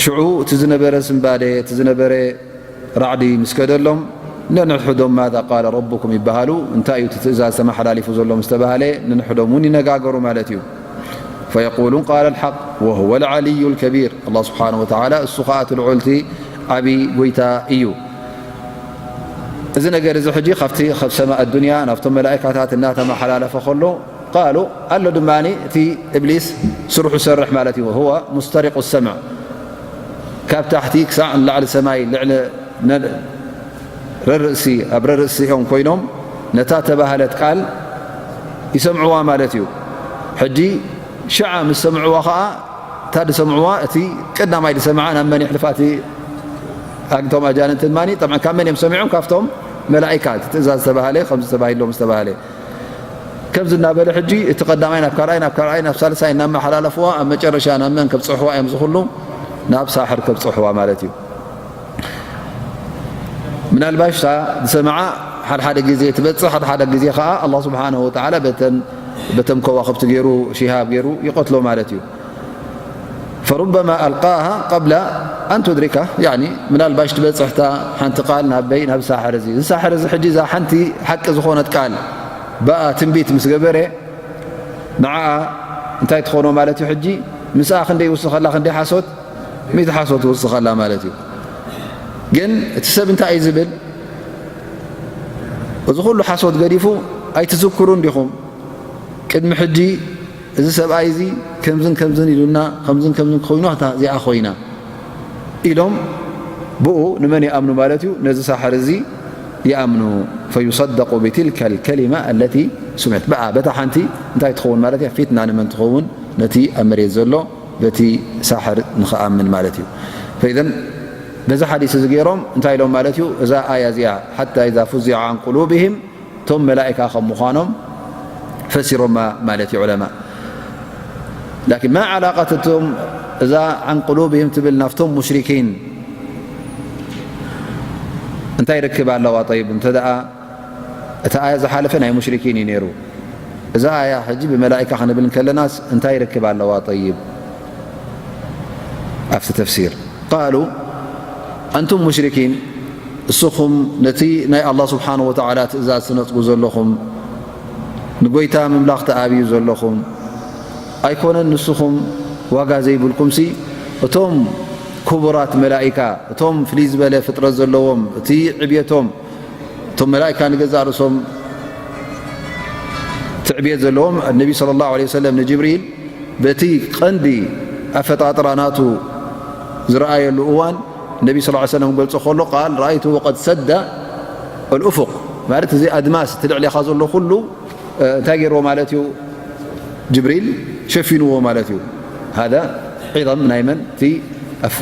ሽዑ እቲ ዝነበረ ስንባደ፣ እቲ ዝነበረ ራዕዲ ምስ ከደሎም፣ ነንሕዶም ማዛ ቃለ ረቡኩም ይበሃሉ። እንታይ እዩ እቲ ትእዛዝ ተመሓላሊፉ ዘሎ ምስ ተባህለ፣ ነንሕዶም እውን ይነጋገሩ ማለት እዩ። ፈየቁሉን ቃለ ልሓቅ ወሁወ ልዓልዩ ልከቢር። ኣላህ ስብሓነ ወተዓላ እሱ ኸኣ እቲ ልዑል እቲ ዓብዪ ጎይታ እዩ። እዚ ነገር እዚ ሕጂ ካብቲ ካብ ሰማእ ኣዱንያ ናብቶም መላእካታት እናተመሓላለፈ ከሎ ቃሉ ኣሎ ድማ እቲ እብሊስ ስርሑ ሰርሕ ማለት እዩ። ሁወ ሙስተሪቁ ሰምዕ ካብ ታሕቲ ክሳዕ ንላዕሊ ሰማይ ልዕሊ ነ- ረርእሲ ኣብ ረርእሲኦም ኮይኖም ነታ ተባህለት ቃል ይሰምዕዋ ማለት እዩ። ሕጂ ሽዓ ምስ ሰምዕዋ ኸዓ እታ ዝሰምዕዋ እቲ ቀዳማይ ዝሰምዓ ናብ መን የሕልፋ? እቲ ኣግቶም ኣጃንንቲ ድማ ጠብዓ ካብ መን እዮም ሰሚዖም? ካብቶም መላኢካ እቲ ትእዛዝ ዝተባህለ ከምዚ ተባሂሎም ዝተባህለ ከምዚ እናበለ ሕጂ እቲ ቀዳማይ ናብ ካልኣይ ናብ ካልኣይ ናብ ሳልሳይ እናመሓላለፍዋ ኣብ መጨረሻ ናብ መን ከብፅሕዋ እዮም? ዝኹሉ ናብ ሳሕር ከብፅሕዋ ማለት እዩ። ምናልባሽ እታ ዝሰምዓ ሓድሓደ ግዜ ትበፅሕ፣ ሓድሓደ ግዜ ከዓ ኣላህ ስብሓነሁ ወተዓላ በተን በቶም ከዋኽብቲ ገይሩ ሽሃብ ገይሩ ይቐትሎ ማለት እዩ። ፈሩበማ ኣልቃሃ ቀብለ ኣን ቱድሪካ፣ ያኒ ምናልባሽ ትበፅሕ እታ ሓንቲ ቃል ናበይ? ናብ ሳሕር እዚ። እዚ ሳሕር እዚ ሕጂ እዛ ሓንቲ ሓቂ ዝኾነት ቃል ብኣ ትንቢት ምስ ገበረ ንዓኣ እንታይ ትኾኖ ማለት እዩ? ሕጂ ምስኣ ክንደይ ይውስኸላ? ክንደይ ሓሶት? ሚእቲ ሓሶት ትውስኸላ ማለት እዩ። ግን እቲ ሰብ እንታይ እዩ ዝብል? እዚ ኩሉ ሓሶት ገዲፉ ኣይትዝክሩን ዲኹም? ቅድሚ ሕጂ እዚ ሰብኣይ እዚ ከምዝን ከምዝን ኢሉና፣ ከምዝን ከምዝን ኮይኑ እታ እዚኣ ኮይና ኢሎም ብኡ ንመን ይኣምኑ ማለት እዩ? ነዚ ሳሕር እዚ ይኣምኑ። ፈዩሰደቁ ብትልካ ልከሊማ ኣለቲ ሱሚዐት። ብኣ በታ ሓንቲ እንታይ ትኸውን ማለት እያ? ፊትና ንመን ትኸውን? ነቲ ኣብ መሬት ዘሎ በቲ ሳሕር ንኽኣምን ማለት እዩ። ፈኢዘን በዚ ሓዲስ እዚ ገይሮም እንታይ ኢሎም ማለት እዩ? እዛ ኣያ እዚኣ ሓታ ኢዛ ፉዚዐ ዓን ቁሉብህም እቶም መላኢካ ከም ምዃኖም ፈሲሮማ ማለት እዩ ዑለማ። ላኪን ማ ዓላቀት እቶም እዛ ዓን ቁሉብህም ትብል ናፍቶም ሙሽሪኪን እንታይ ርክብ ኣለዋ? ጠይብ፣ እንተ ደኣ እቲ ኣያ ዝሓለፈ ናይ ሙሽሪኪን እዩ ነይሩ። እዛ ኣያ ሕጂ ብመላኢካ ክንብል እንከለናስ እንታይ ርክብ ኣለዋ? ጠይብ፣ ኣብቲ ተፍሲር ቃሉ፣ ኣንቱም ሙሽሪኪን፣ እስኹም ነቲ ናይ ኣላህ ስብሓነሁ ወተዓላ ትእዛዝ ትነጽጉ ዘለኹም፣ ንጎይታ ምምላኽ ትኣብዩ ዘለኹም፣ ኣይኮነን ንስኹም ዋጋ ዘይብልኩምሲ፣ እቶም ክቡራት መላኢካ፣ እቶም ፍልይ ዝበለ ፍጥረት ዘለዎም፣ እቲ ዕብየቶም፣ እቶም መላኢካ ንገዛእ ርእሶም ትዕብየት ዘለዎም፣ ነቢ ሰለላሁ ዐለይሂ ወሰለም ንጅብሪል በቲ ቀንዲ ኣፈጣጥራ ናቱ ዝረኣየሉ እዋን፣ ነቢ ሰለላሁ ዐለይሂ ወሰለም ክገልጾ ከሎ ቃል፣ ረኣይቱ ወቀድ ሰደ ኣልኡፉቅ፣ ማለት እዚ ኣድማስ፣ እቲ ልዕሌኻ ዘሎ ኩሉ፣ እ፣ እንታይ ገይርዎ ማለት እዩ? ጅብሪል ሸፊንዎ ማለት እዩ። ሃዛ ዒዘም ናይ መን? እቲ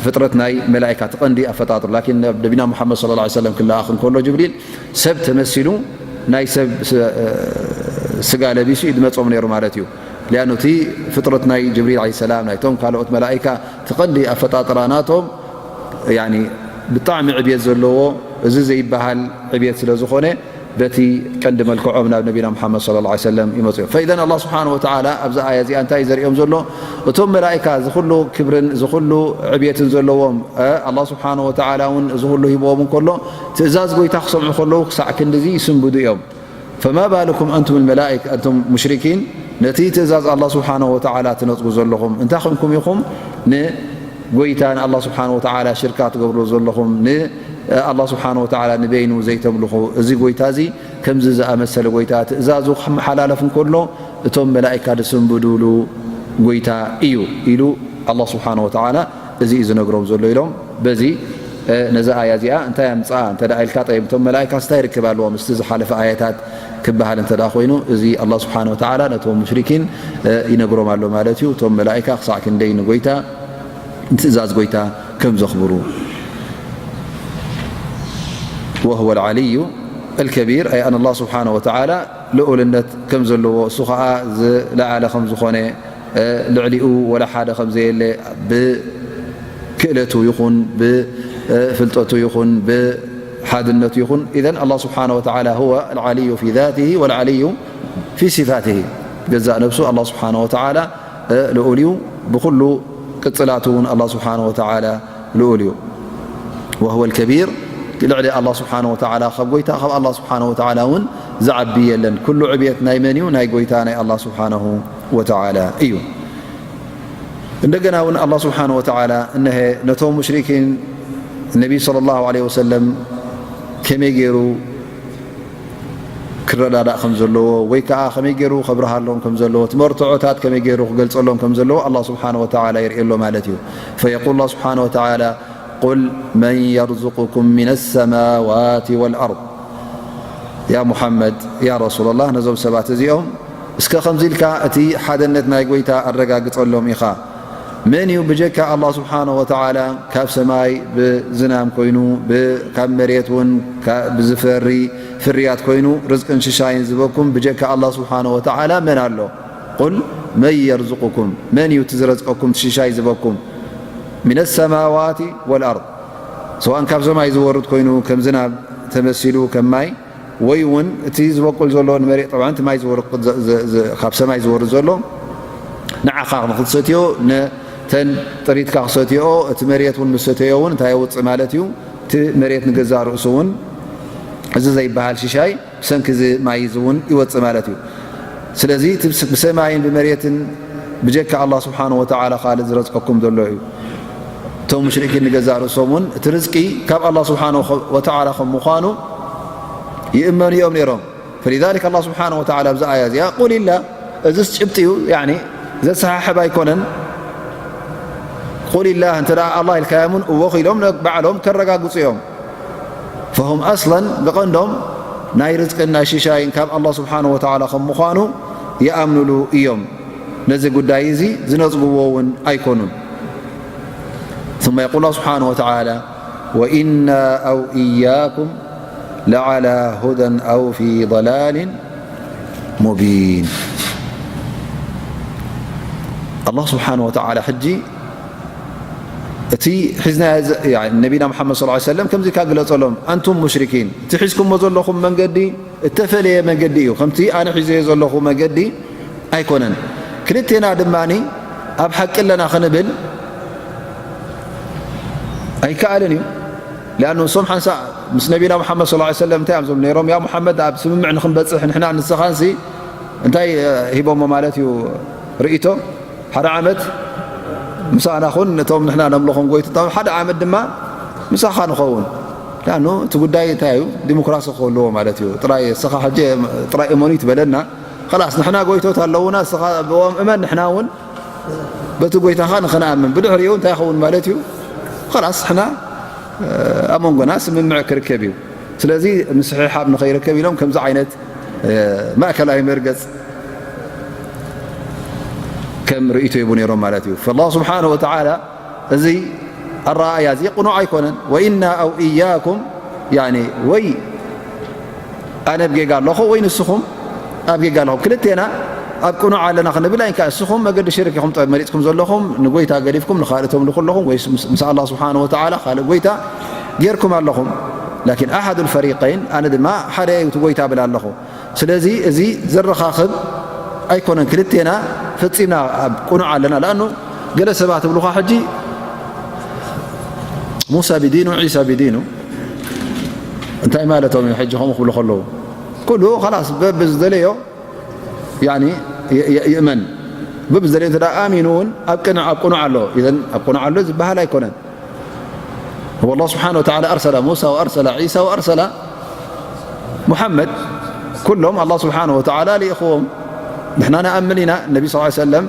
ፍጥረት ናይ መላኢካ፣ እቲ ቀንዲ ኣፈጣጥሩ። ላኪን ናብ ነቢና ሙሓመድ ሰለላሁ ዐለይሂ ወሰለም ክለኣኽ እንከሎ ጅብሪል ሰብ ተመሲሉ ናይ ሰብ ስ-፣ ስጋ ለቢሱ እዩ ዝመጾም ነይሩ ማለት እዩ። ሊኣኑ እቲ ፍጥረት ናይ ጅብሪል ዐለይሂ ሰላም፣ ናይቶም ካልኦት መላኢካ፣ እቲ ቀንዲ ኣፈጣጥራ ናቶም፣ ያኒ፣ ብጣዕሚ ዕብየት ዘለዎ፣ እዚ ዘይበሃል ዕብየት ስለ ዝኾነ፣ በቲ ቀንዲ መልክዖም ናብ ነቢና ሙሓመድ ሰለላሁ ዐለይሂ ወሰለም ይመጹ እዮም። ፈኢዘን ኣላህ ስብሓነሁ ወተዓላ ኣብዛ ኣያ እዚኣ እንታይ እዩ ዘርእዮም ዘሎ? እቶም መላኢካ እዚ ኩሉ ክብርን እዚ ኩሉ ዕብየትን ዘለዎም፣ እ፣ ኣላህ ስብሓነሁ ወተዓላ እውን እዚ ኩሉ ሂብዎም እንከሎ፣ ትእዛዝ ጎይታ ክሰምዑ ከለዉ ክሳዕ ክንድዚ ይስንብዱ እዮም። ፈማ ባልኩም ኣንቱም ልመላኢክ፣ ኣንቱም ሙሽሪኪን፣ ነቲ ትእዛዝ ኣላህ ስብሓነሁ ወተዓላ ትነጽጉ ዘለኹም፣ እንታይ ኮንኩም ኢኹም ንጎይታ ንኣላህ ስብሓነሁ ወተዓላ ሽርካ ትገብሩ ዘለኹም፣ ንኣላህ ስብሓነሁ ወተዓላ ንበይኑ ዘይተምልኹ፣ እዚ ጎይታ እዚ ከምዚ ዝኣመሰለ ጎይታ ትእዛዙ ክመሓላለፍ እንከሎ እቶም መላኢካ ዝስንብዱሉ ጎይታ እዩ ኢሉ ኣላህ ስብሓነሁ ወተዓላ እዚ እዩ ዝነግሮም ዘሎ ኢሎም። በዚ፣ እ፣ ነዛ ኣያ እዚኣ እንታይ ኣምጽኣ እንተ ደኣ ኢልካ፣ ጠይብ፣ እቶም መላኢካስ እንታይ ርክብ ኣለዎም ምስቲ ዝሓለፈ ኣያታት ክበሃል እንተ ደኣ ኮይኑ፣ እዚ ኣላህ ስብሓነሁ ወተዓላ ነቶም ሙሽሪኪን፣ እ፣ ይነግሮም ኣሎ ማለት እዩ። እቶም መላኢካ ክሳዕ ክንደይ ንጎይታ፣ ንትእዛዝ ጎይታ ከም ዘኽብሩ። ወሁወ ልዓልዩ ኣልከቢር፣ ኣይ ኣን ኣላህ ስብሓነሁ ወተዓላ ልኡልነት ከም ዘለዎ፣ እሱ ኸዓ ዝለዓለ ከም ዝኾነ፣ እ፣ ልዕሊኡ ወላ ሓደ ከም ዘየለ፣ ብክእለቱ ይኹን፣ ብፍልጠቱ ይኹን፣ ብሓድነቱ ይኹን። ኢዘን ኣላህ ስብሓነሁ ወተዓላ ሁወ ኣልዓልዩ ፊ ዛቲሂ ወልዓልዩ ፊ ሲፋቲሂ። ገዛእ ነብሱ ኣላህ ስብሓነሁ ወተዓላ፣ እ፣ ልኡል እዩ። ብኹሉ ቅጽላቱ እውን ኣላህ ስብሓነሁ ወተዓላ ልኡል እዩ። ወሁወ ልከቢር፣ ልዕሊ ኣላህ ስብሓነሁ ወተዓላ፣ ካብ ጎይታ ካብ ኣላህ ስብሓነሁ ወተዓላ እውን ዝዓቢ የለን። ኩሉ ዕብየት ናይ መን እዩ? ናይ ጎይታ ናይ ኣላህ ስብሓነሁ ወተዓላ እዩ። እንደገና እውን ኣላህ ስብሓነሁ ወተዓላ እነሀ ነቶም ሙሽሪኪን ነቢ ሰለላሁ ዐለይሂ ወሰለም ከመይ ገይሩ ክረዳዳእ ከም ዘለዎ፣ ወይ ከዓ ከመይ ገይሩ ከብርሃሎም ከም ዘለዎ፣ እቲ መርትዖታት ከመይ ገይሩ ክገልጸሎም ከም ዘለዎ ኣላህ ስብሓነሁ ወተዓላ የርእየሎ ማለት እዩ። ፈየቁል ኣላህ ስብሓነሁ ወተዓላ፣ ቁል መን የርዙቁኩም ሚነ ሰማዋት ወልኣርድ። ያ ሙሓመድ፣ ያ ረሱለላህ፣ ነዞም ሰባት እዚኦም እስከ ከምዚ ኢልካ እቲ ሓደነት ናይ ጎይታ ኣረጋግጸሎም ኢኻ። መን እዩ ብጀካ ኣላህ ስብሓነሁ ወተዓላ ካብ ሰማይ ብዝናም ኮይኑ፣ ብ-፣ ካብ መሬት እውን ካ-፣ ብዝፈሪ ፍርያት ኮይኑ ርዝቅን ሽሻይን ዝበኩም? ብጀካ ኣላህ ስብሓነሁ ወተዓላ መን ኣሎ? ቁል መን የርዝቁኩም፣ መን እዩ እቲ ዝረዝቀኩም፣ እቲ ሽሻይ ዝበኩም? ሚነ ሰማዋት ወልኣርድ፣ ሰዋእን ካብ ሰማይ ዝወርድ ኮይኑ ከም ዝናብ ተመሲሉ ከም ማይ፣ ወይ እውን እቲ ዝበቁል ዘሎ ንመሬት፣ ጠብዓን እቲ ማይ ዝወርድ፣ ዝ-፣ ዝ-፣ ዝ-፣ ካብ ሰማይ ዝወርድ ዘሎ ንዓኻ ንክትሰትዮ፣ ነተን ጥሪትካ ክሰትዮ፣ እቲ መሬት እውን ምስ ሰተዮ እውን እንታይ የውፅእ ማለት እዩ? እቲ መሬት ንገዛእ ርእሱ እውን እዚ ዘይበሃል ሽሻይ ብሰንኪ እዚ ማይ እዚ እውን ይወፅእ ማለት እዩ። ስለዚ እቲ ብስ-፣ ብሰማይን ብመሬትን ብጀካ ኣላህ ስብሓነሁ ወተዓላ ካልእ ዝረዝቀኩም ዘሎ እዩ። እቶም ሙሽሪኪን ንገዛእ ርእሶም እውን እቲ ርዝቂ ካብ ኣላህ ስብሓነሁ ወተዓላ ከም ምዃኑ ይእመኑ እዮም ነይሮም። ፈሊዛሊክ ኣላህ ስብሓነሁ ወተዓላ ኣብዚ ኣያ እዚኣ ቁሊላህ፣ እዚስ ጭብጢ እዩ፣ ያኒ ዘሰሓሕብ ኣይኮነን። ቁሊላህ እንተ ደኣ ኣላህ ኢልካዮምን እወ ኢሎም ባዕሎም ከረጋግጹ እዮም። ፈሁም ኣስለን ብቐንዶም ናይ ርዝቅን ናይ ሽሻይን ካብ ኣላህ ስብሓነሁ ወተዓላ ከም ምዃኑ ይኣምኑሉ እዮም። ነዚ ጉዳይ እዚ ዝነጽግዎ እውን ኣይኮኑን። ثم يقول الله سبحانه وتعالى وإنا أو إياكم لعلى هدى أو في ضلال مبين. ኣላህ ስብሓን ወተዓላ ሕጂ እቲ ሒዝናዮ ዘ-፣ ያኒ ነቢና ሙሓመድ ሰለላሁ ዐለይሂ ወሰለም ከምዚ ኢልካ ግለጸሎም፣ ኣንቱም ሙሽሪኪን፣ እቲ ሒዝኩሞ ዘለኹም መንገዲ እተፈለየ መንገዲ እዩ፣ ከምቲ ኣነ ሒዘዮ ዘለኹ መንገዲ ኣይኮነን። ክልቴና ድማ ኣብ ሓቂ ኣለና ክንብል ኣይከኣልን እዩ። ሊኣኑ ንሶም ሓንሳእ ምስ ነቢና ሙሓመድ ሰለላሁ ዐለይሂ ወሰለም እንታይ እዮም ዝብሉ ነይሮም? ያ ሙሓመድ፣ ኣብ ስምምዕ ንክንበጽሕ ንሕና ንስኻንሲ እንታይ፣ እ፣ ሂቦሞ ማለት እዩ ርእይቶ? ሓደ ዓመት ምሳና ኹን፣ ነቶም ንሕና ነምልኾም ጎይትታውን ሓደ ዓመት ድማ ምሳኻ ንኸውን። ሊኣኑ እቲ ጉዳይ እንታይ እዩ? ዲሞክራሲ ክህልዎ ማለት እዩ። ጥራይ እስኻ ሕጂ ጥራይ እመኑ ይትበለና። ኸላስ ንሕና ጎይቶት ኣለዉና፣ እስኻ ብኦም እመን፣ ንሕና እውን በቲ ጎይታኻ ንኽንኣምን። ብድሕሪኡ እንታይ ይኸውን ማለት እዩ? ኸላስ ንሕና፣ እ፣ ኣብ መንጎና ስምምዕ ክርከብ እዩ። ስለዚ ምስሕሓብ ንኸይርከብ ኢሎም ከምዚ ዓይነት፣ እ፣ ማእከላይ መርገጽ ከም ርእይቶ ይህቡ ነይሮም ማለት እዩ። ፈላህ ስብሓነሁ ወተዓላ እዚ ኣረኣእያ እዚ ቅኑዕ ኣይኮነን። ወኢና ኣው ኢያኩም፣ ያኒ ወይ ኣነ ኣብ ጌጋ ኣለኹ ወይ ንስኹም ኣብ ጌጋ ኣለኹም። ክልቴና ኣብ ቅኑዕ ኣለና ክንብል ኣይንከኣል። ንስኹም መገዲ ሽርክ ኢኹም ጠ-፣ መሪጽኩም ዘለኹም፣ ንጎይታ ገዲፍኩም ንኻልእ ተምልኹ ኣለኹም፣ ወይ ምስ፣ ምስ ኣላህ ስብሓነሁ ወተዓላ ካልእ ጎይታ ጌርኩም ኣለኹም። ላኪን ኣሓዱል ፈሪቀይን፣ ኣነ ድማ ሓደ እዩ እቲ ጎይታ እብል ኣለኹ። ስለዚ እዚ ዘረኻኽብ ኣይኮነን። ክልቴና ፈጺምና ኣብ ቅኑዕ ኣለና። ለኣኑ ገለ ሰባት እብሉኻ ሕጂ ሙሳ ብዲኑ፣ ዒሳ ብዲኑ እንታይ ማለቶም እዩ? ሕጂ ከምኡ ክብሉ ከለዉ ኩሉ ኸላስ በብዝደለዮ ያኒ ይ-፣ ይ-፣ ይእመን። በብዝደለዮ እንተ ደኣ ኣሚኑ እውን ኣብ ቅን-፣ ኣብ ቅኑዕ ኣሎ። ኢዘን ኣብ ቅኑዕ ኣሎ ዝበሃል ኣይኮነን። هو الله سبحانه وتعالى أرسل موسى وأرسل عيسى وأرسل محمد، ኩሎም ኣላህ ስብሓነሁ ወተዓላ ልኢኽዎም። ንሕና ንኣምን ኢና፣ ነቢ ሰለላሁ ዐለይሂ ወሰለም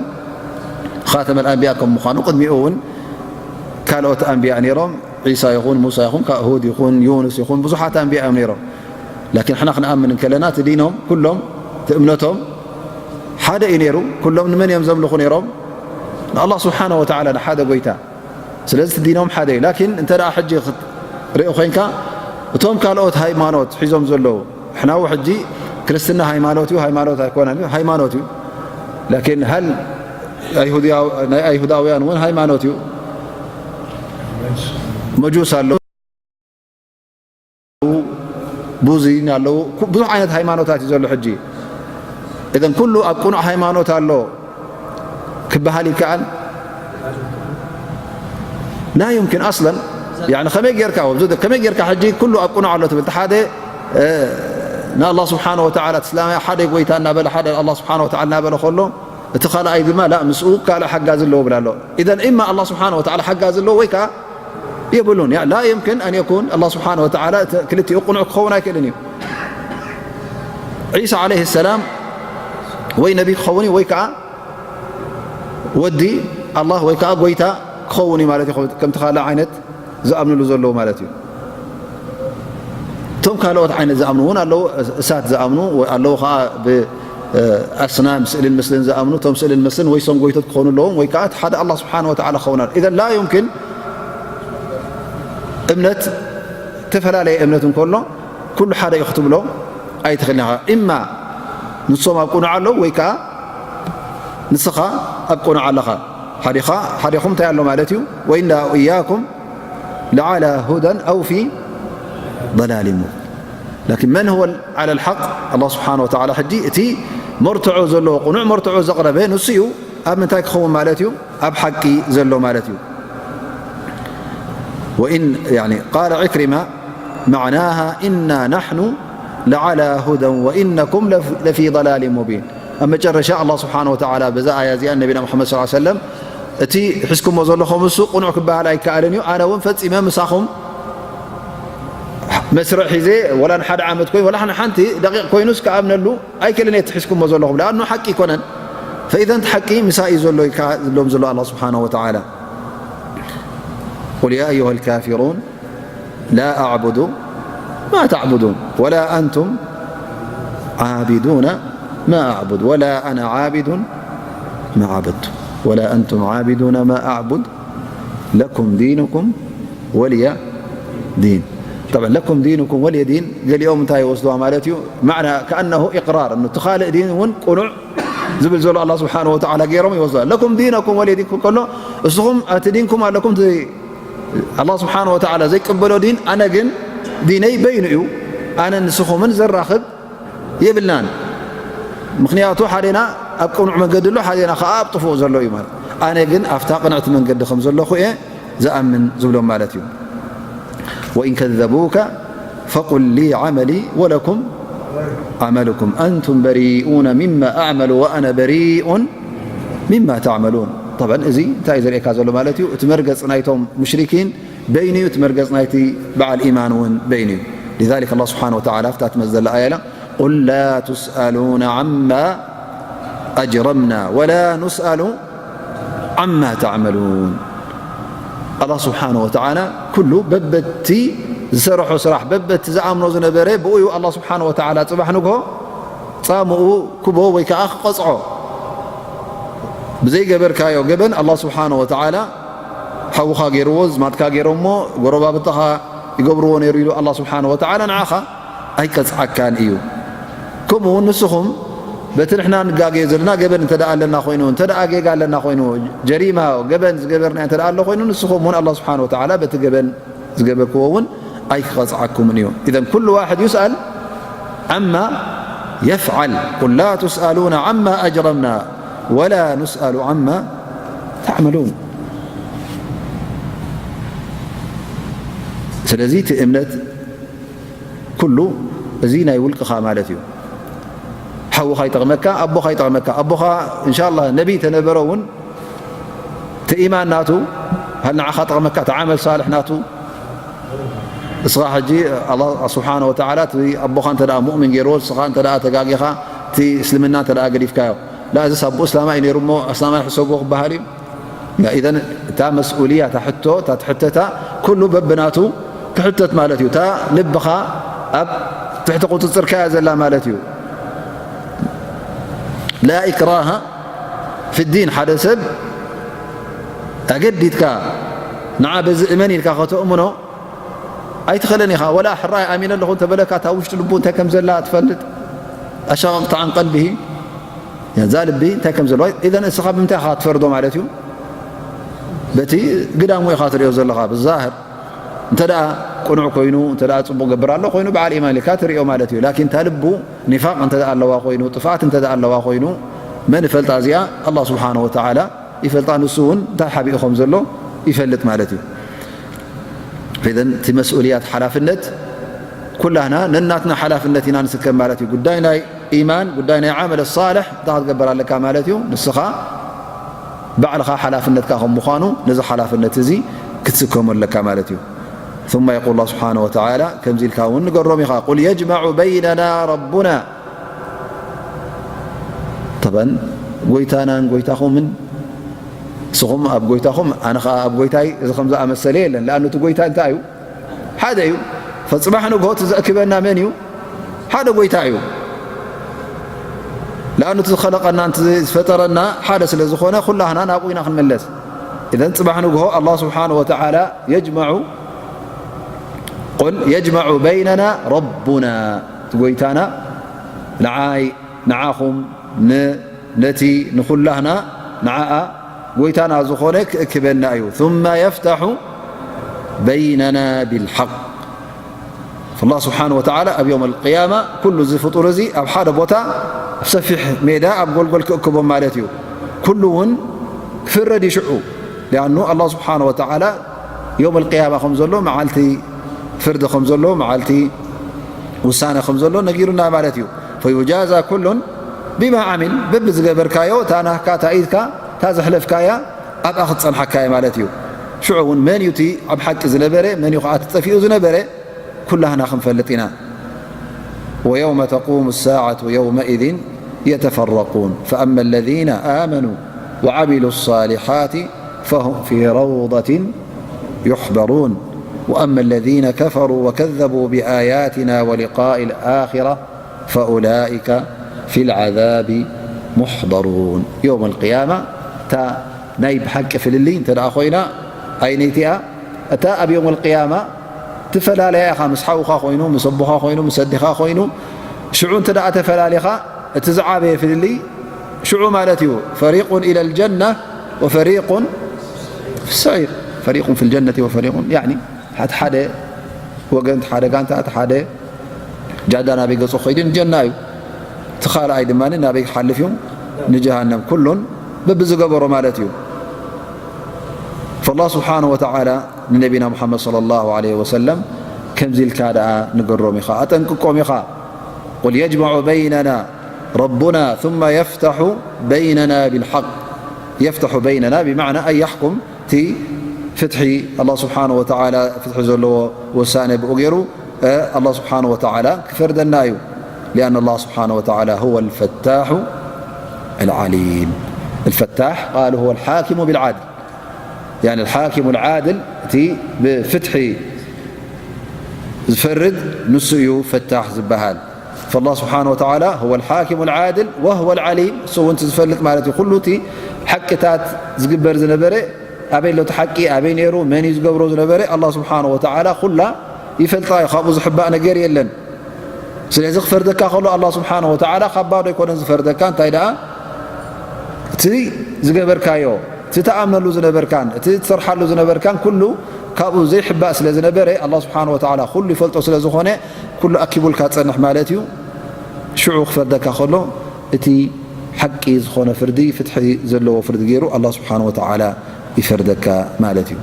ኻተመል ኣንብያ ከም ምዃኑ፣ ቅድሚኡ እውን ካልኦት ኣንብያ ነይሮም። ዒሳ ይኹን፣ ሙሳ ይኹን፣ ካ-፣ ሁድ ይኹን፣ ዩኑስ ይኹን፣ ብዙሓት ኣንብያ እዮም ነይሮም። ላኪን ንሕና ክንኣምን እንከለና፣ እቲ ዲኖም፣ ኩሎም፣ እቲ እምነቶም ሓደ እዩ ነይሩ። ኩሎም ንመን እዮም ዘምልኹ ነይሮም? ንኣላህ ስብሓነሁ ወተዓላ፣ ንሓደ ጎይታ። ስለዚ እቲ ዲኖም ሓደ እዩ። ላኪን እንተ ደኣ ሕጂ ክትርኢ ኮይንካ፣ እቶም ካልኦት ሃይማኖት ሒዞም ዘለዉ፣ ንሕና እውን ሕጂ ክርስትና ሃይማኖት እዩ፣ ሃይማኖት ኣይኮነን እዩ፣ ሃይማኖት እዩ። ላኪን ሃል ኣይሁድያው-፣ ናይ ኣይሁዳውያን እውን ሃይማኖት እዩ። መጁስ ኣለዉ። ቡዚን ኣለዉ። ኩ-፣ ብዙሕ ዓይነት ሃይማኖታት እዩ ዘሎ ሕጂ። እዘን ኩሉ ኣብ ቅኑዕ ሃይማኖት ኣሎ ክበሃል ይከኣል? ላ ዩምኪን ኣስለን። ያኒ ከመይ ጌርካ፣ ወብዚ ከመይ ጌርካ ሕጂ ኩሉ ኣብ ቅኑዕ ኣሎ ትብል? እቲ ሓደ፣ እ፣ ንኣላህ ስብሓነ ወተዓላ፣ እቲ እስላማይ ሓደ ጎይታ እናበለ፣ ሓደ ኣላህ ስብሓነ ወተዓላ እናበለ ከሎ፣ እቲ ካልኣይ ድማ ላ፣ ምስኡ ካልእ ሓጋዚ ኣለዎ ይብል ኣሎ። ኢዘን ኢማ ኣላህ ስብሓነ ወተዓላ ሓጋዚ ኣለዎ ወይ ከኣ የብሉን። ያ፣ ላ የምክን ኣን የኩን ኣላህ ስብሓነ ወተዓላ እቲ ክልቲኡ ቅኑዕ ክኸውን ኣይክእልን እዩ። ዒሳ ዓለይሂ ሰላም ወይ ነቢ ክኸውን እዩ ወይ ከኣ ወዲ ኣላህ ወይ ከኣ ጎይታ ክኸውን እዩ ማለት እዩ። ከምቲ ካልእ ዓይነት ዝኣምንሉ ዘለዉ ማለት እዩ። እቶም ካልኦት ዓይነት ዝኣምኑ እውን ኣለዉ፣ እሳት ዝኣምኑ ኣለዉ፣ ከኣ ብኣስናም ስእልን ምስልን ዝኣምኑ። እቶም ስእልን ምስልን ወይ ሶም ጎይቶት ክኾኑ ኣለዎም ወይ ከኣ እቲ ሓደ ኣላህ ስብሓነ ወተዓላ ክኸውን ኣሎ። ኢዘን ላ ዩምኪን እምነት፣ እተፈላለየ እምነት እንከሎ ኩሉ ሓደ እዩ ክትብሎ ኣይትኽእልን ኢኻ። ኢማ ንሶም ኣብ ቅኑዕ ኣለዉ ወይ ከኣ ንስኻ ኣብ ቅኑዕ ኣለኻ። ሓዲኻ፣ ሓዲኹም እንታይ ኣሎ ማለት እዩ? ወኢና ኢያኩም ለዓላ ሁደን ኣው ፊ ضላል ሙቢን። ላኪን መን ሁወ ዓላ ልሓቅ? ኣላህ ስብሓነ ወተዓላ ሕጂ እቲ መርትዖ ዘለዎ፣ ቅኑዕ መርትዖ ዘቕረበ ንሱ እዩ። ኣብ ምንታይ ክኸውን ማለት እዩ? ኣብ ሓቂ ዘሎ ማለት እዩ። ወኢን፣ ያኒ፣ ቃለ ዕክሪማ፣ መዕናሃ ኢና ናሕኑ ለዓላ ሁደን ወኢነኩም ለፍ-፣ ለፊ ضላል ሙቢን። ኣብ መጨረሻ ኣላህ ስብሓነ ወተዓላ በዛ ኣያ እዚኣ ነቢና ሙሓመድ ሰለላሁ ዐለይሂ ወሰለም እቲ ሒዝኩሞ ዘለኹም እሱ ቅኑዕ ክበሃል ኣይከኣልን እዩ፣ ኣነ እውን ፈጺመ ምሳኹም መስርዕ ሒዘ፣ ወላ ንሓደ ዓመት ኮይኑ፣ ወላ ንሓንቲ ደቂቕ ኮይኑስ ክኣምነሉ ኣይክእልን እየ፣ እቲ ሒዝኩሞ ዘለኹም፣ ለኣኑ ሓቂ ኣይኮነን። ፈኢዘን እቲ ሓቂ ምሳይ እዩ ዘሎ ኢልካ ዝብሎም ዘሎ ኣላህ ስብሓነሁ ወተዓላ። ቁል ያ ኣዩሃ ልካፊሩን ላ ኣዕቡዱ ማ ተዕቡዱን ወላ ኣንቱም ዓቢዱነ ማ ኣዕቡድ ወላ ኣነ ዓቢዱን ማ ዓበድቱም ወላ ኣንቱም ዓቢዱነ ማ ኣዕቡድ ለኩም ዲኑኩም ወልየ ዲን። ጠብዓን ለኩም ዲኑኩም ወልየ ዲን ገሊኦም እንታይ ይወስድዋ ማለት እዩ? ማዕና ከኣነሁ ኢቅራር፣ እቲ ካልእ ዲን እውን ቅኑዕ ዝብል ዘሎ ኣላ ስብሓን ወተዓላ ገይሮም ይወስዶ። ለኩም ዲነኩም ወሊየ ዲን ክብል ከሎ፣ እስኹም እቲ ዲንኩም ኣለኩም፣ እቲ ኣላ ስብሓን ወተዓላ ዘይቀበሎ ዲን፣ ኣነ ግን ዲነይ በይኑ እዩ፣ ኣነ ንስኹምን ዘራኽብ የብልናን። ምኽንያቱ ሓደና ኣብ ቅኑዕ መንገዲ ኣሎ፣ ሓደና ከዓ ኣብ ጥፉእ ዘሎ እዩ ማለት። ኣነ ግን ኣብታ ቅንዕቲ መንገዲ ከም ዘለኹ እየ ዝኣምን ዝብሎም ማለት እዩ። ወኢን ከዘቡከ ፈቁል ሊ ዓመሊ ወለኩም ዓመልኩም ኣንቱም በሪኡነ ሚማ ኣዕመሉ ወኣነ በሪኡን ሚማ ተዕመሉን። ጠብዓን እዚ እንታይ እዩ ዘርእየካ ዘሎ ማለት እዩ? እቲ መርገፂ ናይቶም ሙሽሪኪን በይኑ እዩ፣ እቲ መርገፂ ናይቲ በዓል ኢማን እውን በይኑ እዩ። ሊዛሊክ ኣላህ ስብሓነ ወተዓላ ኣብታ ትመፅእ ዘላ ኣያ ኢላ፣ ቁል ላ ቱስኣሉነ ዓማ ኣጅረምና ወላ ኑስኣሉ ዓማ ተዕመሉን። ኣላህ ስብሓነ ወተዓላ ኩሉ በበቲ ዝሰረሖ ስራሕ፣ በበቲ ዝኣምኖ ዝነበረ፣ ብኡ እዩ ኣላህ ስብሓነ ወተዓላ ፅባሕ ንግሆ ፃምኡ ክቦ ወይ ከዓ ክቐፅዖ። ብዘይገበርካዮ ገበን ኣላህ ስብሓነ ወተዓላ ሓውኻ ገይርዎ፣ ዝማድካ ገይሮሞ፣ ጎረባብትኻ ይገብርዎ ነይሩ ኢሉ ኣላህ ስብሓነ ወተዓላ ንዓኻ ኣይቀፅዓካን እዩ። ከምኡ እውን ንስኹም በቲ ንሕና ንጋገዮ ዘለና ገበን እንተ ደኣ ኣለና ኮይኑ፣ እንተ ደኣ ጌጋ ኣለና ኮይኑ፣ ጀሪማ፣ ገበን ዝገበርና እንተ ደኣ ኣሎ ኮይኑ፣ ንስኹም እውን ኣላህ ስብሓነ ወተዓላ በቲ ገበን ዝገበርክዎ እውን ኣይክቐፅዓኩምን እዩ። ኢዘን ኩሉ ዋሕድ ዩስኣል ዓማ የፍዓል። ቁል ላ ቱስኣሉነ ዓማ ኣጅረምና ወላ ኑስኣሉ ዓማ ተዕመሉን። ስለዚ እቲ እምነት ኩሉ እዚ ናይ ውልቅኻ ማለት እዩ። ሓውኻ ይጠቕመካ፣ ኣቦኻ ይጠቕመካ። ኣቦኻ እንሻላ ነቢ ተነበረ እውን እቲ ኢማን ናቱ፣ ሃል ንዓኻ ጠቕመካ፣ እቲ ዓመል ሳልሕ ናቱ። እስኻ ሕጂ ኣላህ ስብሓነ ወተዓላ እቲ ኣቦኻ እንተ ደኣ ሙእሚን ገይርዎ፣ እስኻ እንተ ደኣ ተጋጊኻ፣ እቲ እስልምና እንተ ደኣ ገዲፍካዮ፣ ላ እዚስ ኣቦኡ እስላማይ እዩ ነይሩ እሞ ኣስላማይ ሕሰብዎ ክበሃል እዩ? ኢዘን እታ መስኡልያ፣ እታ ሕቶ፣ እታ ትሕተታ ኩሉ በብናቱ ክሕተት ማለት እዩ። እታ ልብኻ ኣብ ትሕቲ ቁፅፅርካ እያ ዘላ ማለት እዩ። ላ ኢክራሃ ፊዲን፣ ሓደ ሰብ ኣገዲድካ ንዓ በዚ እመን ኢልካ ከተእምኖ ኣይትኽእልን ኢኻ። ወላ ሕራይ ኣሚነ ኣለኹ እንተበለካ፣ እታ ውሽጢ ልቡ እንታይ ከም ዘላ ትፈልጥ። ኣሻቐቕቲ ዓን ቀልቢሂ፣ እዛ ልቢ እንታይ ከም ዘለዋ። ኢዘን እስኻ ብምንታይ ኢኻ ትፈርዶ ማለት እዩ? በቲ ግዳሙ ኢኻ ትሪኦ ዘለኻ ብዛህር። እንተ ደኣ ቅኑዕ ኮይኑ፣ እንተ ደኣ ጽቡቕ ገብር ኣሎ ኮይኑ፣ በዓል ኢማን ኢልካ ትሪኦ ማለት እዩ። ላኪን እታ ልቡ ኒፋቕ እንተ ደኣ ኣለዋ ኮይኑ፣ ጥፍኣት እንተ ደኣ ኣለዋ ኮይኑ፣ መን ይፈልጣ እዚኣ? ኣላህ ስብሓነሁ ወተዓላ ይፈልጣ። ንሱ እውን እንታይ ሓቢኡ ከም ዘሎ ይፈልጥ ማለት እዩ። ኢዘን እቲ መስኡልያት፣ ሓላፍነት፣ ኩላህና ነናትና ሓላፍነት ኢና ንስከም ማለት እዩ። ጉዳይ ናይ ኢማን፣ ጉዳይ ናይ ዓመል ሳልሕ እንታይ ክትገብር ኣለካ ማለት እዩ? ንስኻ ባዕልኻ ሓላፍነትካ ከም ምዃኑ ነዚ ሓላፍነት እዚ ክትስከሞ ኣለካ ማለት እዩ። ثم يقول الله سبحانه وتعالى፣ ከምዚ ኢልካ እውን ንገሮም ኢኻ፣ قل يجمع بيننا ربنا። ጠበን ጎይታናን ጎይታኹምን፣ ንስኹም ኣብ ጎይታኹም፣ ኣነ ኸዓ ኣብ ጎይታይ፣ እዚ ከም ዝኣመሰለ የለን። ለኣኑ እቲ ጎይታ እንታይ እዩ? ሓደ እዩ። ፈጽባሕ ንግሆ እቲ ዘእክበና መን እዩ? ሓደ ጎይታ እዩ። ለኣኑ እቲ ዝኸለቐና፣ እቲ ዝፈጠረና ሓደ ስለ ዝኾነ፣ ኩላህና ናብኡ ኢና ክንምለስ። ኢዘን ጽባሕ ንግሆ ኣላህ ስብሓነሁ ወተዓላ የጅመዑ፣ ቁል የጅመዑ በይነና ረቡና፣ እቲ ጎይታና ንዓይ፣ ንዓኹም፣ ን-፣ ነቲ ንኹላህና ንዓኣ ጎይታና ዝኾነ ክእክበና እዩ። ثم يفتح بيننا بالحق። ኣላህ ስብሓነሁ ወተዓላ ኣብ የውም ኣልቅያማ ኩሉ እዚ ፍጡር እዚ ኣብ ሓደ ቦታ፣ ኣብ ሰፊሕ ሜዳ፣ ኣብ ጎልጎል ክእክቦም ማለት እዩ። ኩሉ እውን ክፍረድ እዩ ሽዑ። ሊኣኑ ኣላህ ስብሓነሁ ወተዓላ የውም ኣልቅያማ ከም ዘሎ፣ መዓልቲ ፍርዲ ከም ዘሎ፣ መዓልቲ ውሳነ ከም ዘሎ ነጊሩና ማለት እዩ። ፈዩጃዛ ኩሉን ቢማ ዓሚል፣ በብዝገበርካዮ፣ እታ ናህካ፣ እታ ኢድካ፣ እታ ዘሕለፍካያ ኣብኣ ክትጸንሓካ እያ ማለት እዩ። ሽዑ እውን መን እዩ እቲ ኣብ ሓቂ ዝነበረ፣ መን እዩ ከዓ እቲ ጠፊኡ ዝነበረ፣ ኩላህና ክንፈልጥ ኢና። ويوم تقوم الساعة يومئذ يتفرقون فأما الذين آمنوا وعملوا الصالحات فهم في روضة يحبرون وأما الذين كفروا وكذبوا بآياتنا ولقاء الآخرة فأولئك في العذاب محضرون. يوم القيامة، እታ ናይ ብሓቂ ፍልልይ እንተ ደኣ ኮይና፣ ኣይነይቲ እያ? እታ ኣብ የውም ኣልቅያማ ትፈላለያ ኢኻ፣ ምስ ሓውኻ ኮይኑ፣ ምስ ኣቦኻ ኮይኑ፣ ምስ ኣዴኻ ኮይኑ፣ ሽዑ እንተ ደኣ ተፈላሊኻ፣ እቲ ዝዓበየ ፍልልይ ሽዑ ማለት እዩ ፈሪቁን ኢለ ልጀና ወፈሪቁን ፊ ሰዒር። ፈሪቁን ፊ ልጀነቲ ወፈሪቁን፣ ያኒ፣ እቲ ሓደ ወገን፣ እቲ ሓደ ጋንታ፣ እቲ ሓደ ጃዳ ናበይ ገጹ ክኸይድ እዩ? ንጀና እዩ። እቲ ካልኣይ ድማ ናበይ ክሓልፍ እዩ? ንጀሃነም። ኩሉን በብዝገበሮ ማለት እዩ። ፈላህ ስብሓነ ወተዓላ ንነቢና ሙሓመድ ሰለላሁ ዐለይሂ ወሰለም ከምዚ ኢልካ ደኣ ንገሮም ኢኻ፣ ኣጠንቅቆም ኢኻ። ቁል የጅመዑ በይነና ረቡና ثم የፍተሑ በይነና ቢልሓቅ። የፍተሑ በይነና ብማዕና ኣን የሕኩም፣ እቲ ፍትሒ፣ ኣላህ ስብሓነ ወተዓላ ፍትሒ ዘለዎ ውሳነ ብኡ ገይሩ፣ ኣላህ ስብሓነ ወተዓላ ክፈርደና እዩ። ሊኣን ኣላህ ስብሓነ ወተዓላ ሁወ ልፈታሑ ኣልዓሊም። الفتاح قالوا هو الحاكم بالعدل، يعني الحاكم العادل، እቲ ብፍትሒ ዝፈርድ ንሱ እዩ ፈታሕ ዝበሃል። فالله سبحانه وتعالى هو الحاكم العادل وهو العليم። እሱ እውን ዝፈልጥ ማለት እዩ። ኩሉ እቲ ሓቅታት ዝግበር ዝነበረ፣ ኣበይ ኣሎ እቲ ሓቂ፣ ኣበይ ነይሩ፣ መን እዩ ዝገብሮ ዝነበረ፣ ኣላህ ስብሓነ ወተዓላ ኩላ ይፈልጣ እዩ። ካብኡ ዝሕባእ ነገር የለን። ስለዚ ክፈርደካ ከሎ ኣላህ ስብሓነ ወተዓላ ካብ ባዶ ኣይኮነን ዝፈርደካ። እንታይ ደኣ እቲ ዝገበርካዮ፣ እቲ ትኣምነሉ ዝነበርካን እቲ ትሰርሓሉ ዝነበርካን ኩሉ ካብኡ ዘይሕባእ ስለ ዝነበረ፣ ኣላህ ስብሓነ ወተዓላ ኩሉ ይፈልጦ ስለ ዝኾነ፣ ኩሉ ኣኪቡልካ ጸንሕ ማለት እዩ። ሽዑ ክፈርደካ ከሎ እቲ ሓቂ ዝኾነ ፍርዲ፣ ፍትሒ ዘለዎ ፍርዲ ገይሩ ኣላህ ስብሓነ ወተዓላ ይፈርደካ ማለት እዩ።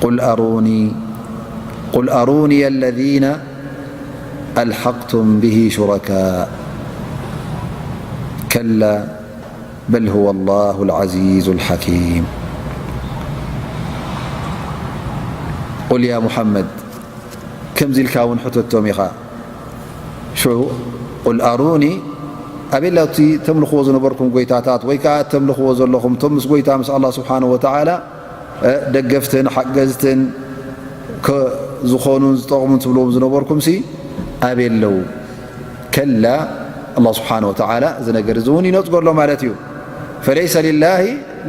ቁል ኣሩኒ፣ ቁል ኣሩኒ ኣለዚነ ኣልሓቅቱም ብሂ ሹረካእ፣ ከላ በል ሁወ ላሁ ልዓዚዙ ልሓኪም። ቁል ያ ሙሓመድ፣ ከምዚ ኢልካ እውን ሕተቶም ኢኻ። ሽዑ፣ ቁል ኣሩኒ፣ ኣበይ ኣሎ እቲ ተምልኽዎ ዝነበርኩም ጎይታታት፣ ወይ ከኣ እተምልኽዎ ዘለኹም፣ እቶም ምስ ጎይታ፣ ምስ ኣላህ ስብሓነሁ ወተዓላ፣ እ፣ ደገፍትን ሓገዝትን ከ-፣ ዝኾኑን ዝጠቕሙን ትብልዎም ዝነበርኩምሲ፣ ኣበይ ኣለዉ? ከላ፣ ኣላህ ስብሓነሁ ወተዓላ እዚ ነገር እዚ እውን ይነጽጎ ኣሎ ማለት እዩ። ፈለይሰ ሊላሂ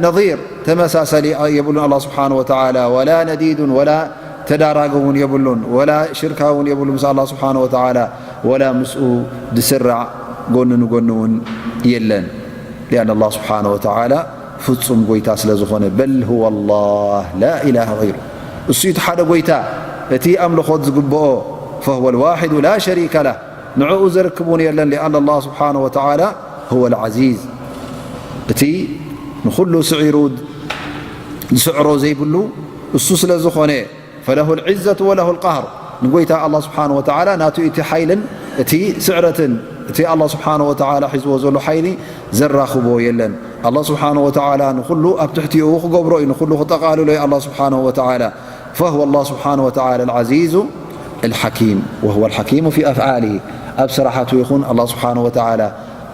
ነዚር፣ ተመሳሳሊ የብሉን ኣላህ ስብሓነሁ ወተዓላ፣ ወላ ነዲዱን፣ ወላ ተዳራጊ እውን የብሉን፣ ወላ ሽርካ እውን የብሉን ምስ ኣላህ ስብሓነሁ ወተዓላ፣ ወላ ምስኡ ዝስራዕ ጎኒ ንጎኒ እውን የለን። ሊኣን ኣላህ ስብሓነሁ ወተዓላ ፍጹም ጎይታ ስለ ዝኾነ፣ በል ሁወ ላህ ላ ኢላሃ ገይሩ፣ እሱ እዩ እቲ ሓደ ጎይታ፣ እቲ ኣምልኾት ዝግብኦ፣ ፈሁወ ልዋሒዱ ላ ሸሪከ ላህ፣ ንዕኡ ዘርክብ እውን የለን። ሊኣን ኣላህ ስብሓነሁ ወተዓላ ሁወ ልዓዚዝ፣ እቲ ንኹሉ ስዒሩ ዝስዕሮ ዘይብሉ እሱ ስለ ዝኾነ፣ ፈለሁ ልዕዘቱ ወለሁ ልቃህር፣ ንጎይታ ኣላህ ስብሓነሁ ወተዓላ ናቱ እቲ ሓይልን እቲ ስዕረትን፣ እቲ ኣላህ ስብሓነሁ ወተዓላ ሒዝዎ ዘሎ ሓይሊ ዘራኽቦ የለን። ኣላህ ስብሓነሁ ወተዓላ ንኹሉ ኣብ ትሕቲኡ ክገብሮ እዩ፣ ንኹሉ ክጠቓልሎ እዩ ኣላህ ስብሓነሁ ወተዓላ። ፈሁወ ኣላህ ስብሓነሁ ወተዓላ ልዓዚዙ ልሓኪም፣ ወሁወ ልሓኪሙ ፊ ኣፍዓሊሂ፣ ኣብ ስራሓቱ ይኹን ኣላህ ስብሓነሁ ወተዓላ፣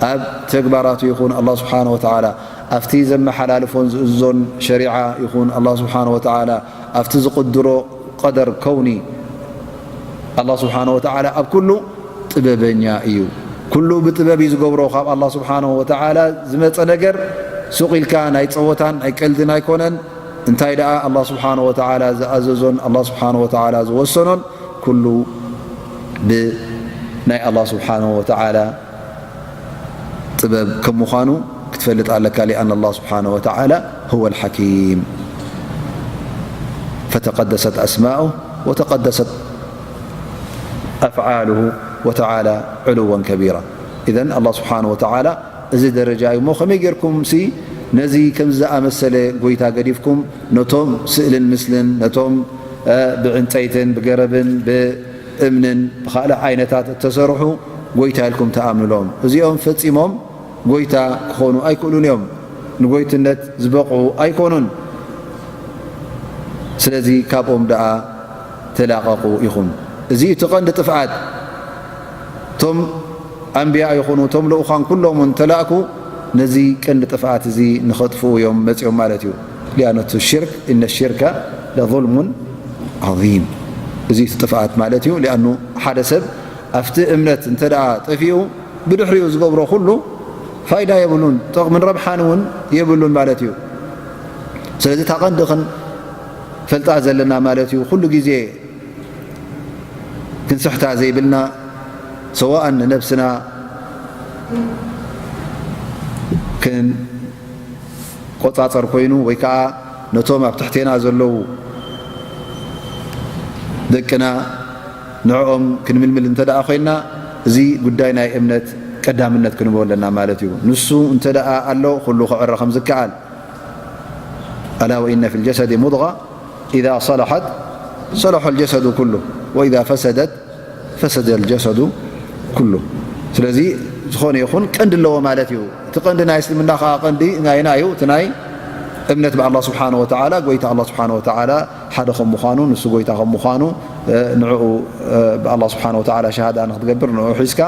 ኣብ ተግባራቱ ይኹን ኣላህ ስብሓነሁ ወተዓላ፣ ኣብቲ ዘመሓላልፎን ዝእዝዞን ሸሪዓ ይኹን ኣላህ ስብሓነሁ ወተዓላ፣ ኣብቲ ዝቕድሮ ቀደር ከውኒ፣ ኣላህ ስብሓነሁ ወተዓላ ኣብ ኩሉ ጥበበኛ እዩ። ኩሉ ብጥበብ እዩ ዝገብሮ። ካብ ኣላህ ስብሓነሁ ወተዓላ ዝመጸ ነገር ሱቕ ኢልካ ናይ ጸወታን ናይ ቀልድን ኣይኮነን። እንታይ ደኣ ኣላህ ስብሓነሁ ወተዓላ ዝኣዘዞን ኣላህ ስብሓነሁ ወተዓላ ዝወሰኖን ኩሉ ብናይ ኣላህ ስብሓነሁ ወተዓላ ጥበብ ከም ምዃኑ ክትፈልጥ ኣለካ። ሊኣን ኣላህ ስብሓነሁ ወተዓላ ሁወ ልሓኪም፣ ፈተቀደሰት ኣስማኡሁ ወተቀደሰት ኣፍዓሉሁ ወተዓላ ዑሉወን ከቢራ። ኢዘን ኣላህ ስብሓነሁ ወተዓላ እዚ ደረጃ እዩ እሞ፣ ከመይ ጌርኩምሲ ነዚ ከምዚ ዝኣመሰለ ጎይታ ገዲፍኩም፣ ነቶም ስእልን ምስልን፣ ነቶም፣ እ፣ ብዕንጸይትን ብገረብን ብእምንን ብኻልእ ዓይነታት እተሰርሑ ጎይታ ኢልኩም ትኣምኑሎም? እዚኦም ፈጺሞም ጎይታ ክኾኑ ኣይክእሉን እዮም። ንጎይትነት ዝበቕዑ ኣይኮኑን። ስለዚ ካብኦም ደኣ ተላቐቑ ኢኹም። እዚ እቲ ቀንዲ ጥፍኣት። እቶም ኣንብያ ይኹኑ፣ እቶም ልኡኻን ኩሎም እውን ተላእኩ፣ ነዚ ቀንዲ ጥፍኣት እዚ ንኸጥፍኡ እዮም መጺኦም ማለት እዩ። ሊኣነ እቲ ሽርክ፣ እነ ሽርከ ለظልሙን ዓዚም። እዚ እቲ ጥፍኣት ማለት እዩ። ሊኣኑ ሓደ ሰብ ኣብቲ እምነት እንተ ደኣ ጠፊኡ፣ ብድሕሪኡ ዝገብሮ ኩሉ ፋይዳ የብሉን፣ ጥቕምን ረብሓን እውን የብሉን ማለት እዩ። ስለዚ እታ ቀንዲ ክንፈልጣ ዘለና ማለት እዩ፣ ኩሉ ግዜ ክንስሕታ ዘይብልና፣ ሰዋእን ንነብስና ክንቆጻጸር ኮይኑ፣ ወይ ከዓ ነቶም ኣብ ትሕቴና ዘለዉ ደቅና ንዕኦም ክንምልምል እንተ ደኣ ኮይንና፣ እዚ ጉዳይ ናይ እምነት ቀዳምነት ክንህቦ ኣለና ማለት እዩ። ንሱ እንተ ደኣ ኣሎ፣ ኩሉ ክዕረ ከም ዝከኣል። ኣላ ወኢነ ፊል ጀሰዲ ሙድጋ፣ ኢዛ ሰለሐት ሰለሐል ጀሰዱ ኩሉ፣ ወኢዛ ፈሰደት ፈሰደል ጀሰዱ ኩሉ። ስለዚ ዝኾነ ይኹን ቀንዲ ኣለዎ ማለት እዩ። እቲ ቀንዲ ናይ እስልምና ከዓ ቀንዲ ናይና እዩ። እቲ ናይ እምነት ብኣላህ ስብሓነ ወተዓላ፣ ጎይታ ኣላህ ስብሓነ ወተዓላ ሓደ ከም ምዃኑ፣ ንሱ ጎይታ ከም ምዃኑ፣ እ፣ ንዕኡ፣ እ፣ ብኣላህ ስብሓነ ወተዓላ ሸሃዳ ንክትገብር፣ ንዕኡ ሒዝካ፣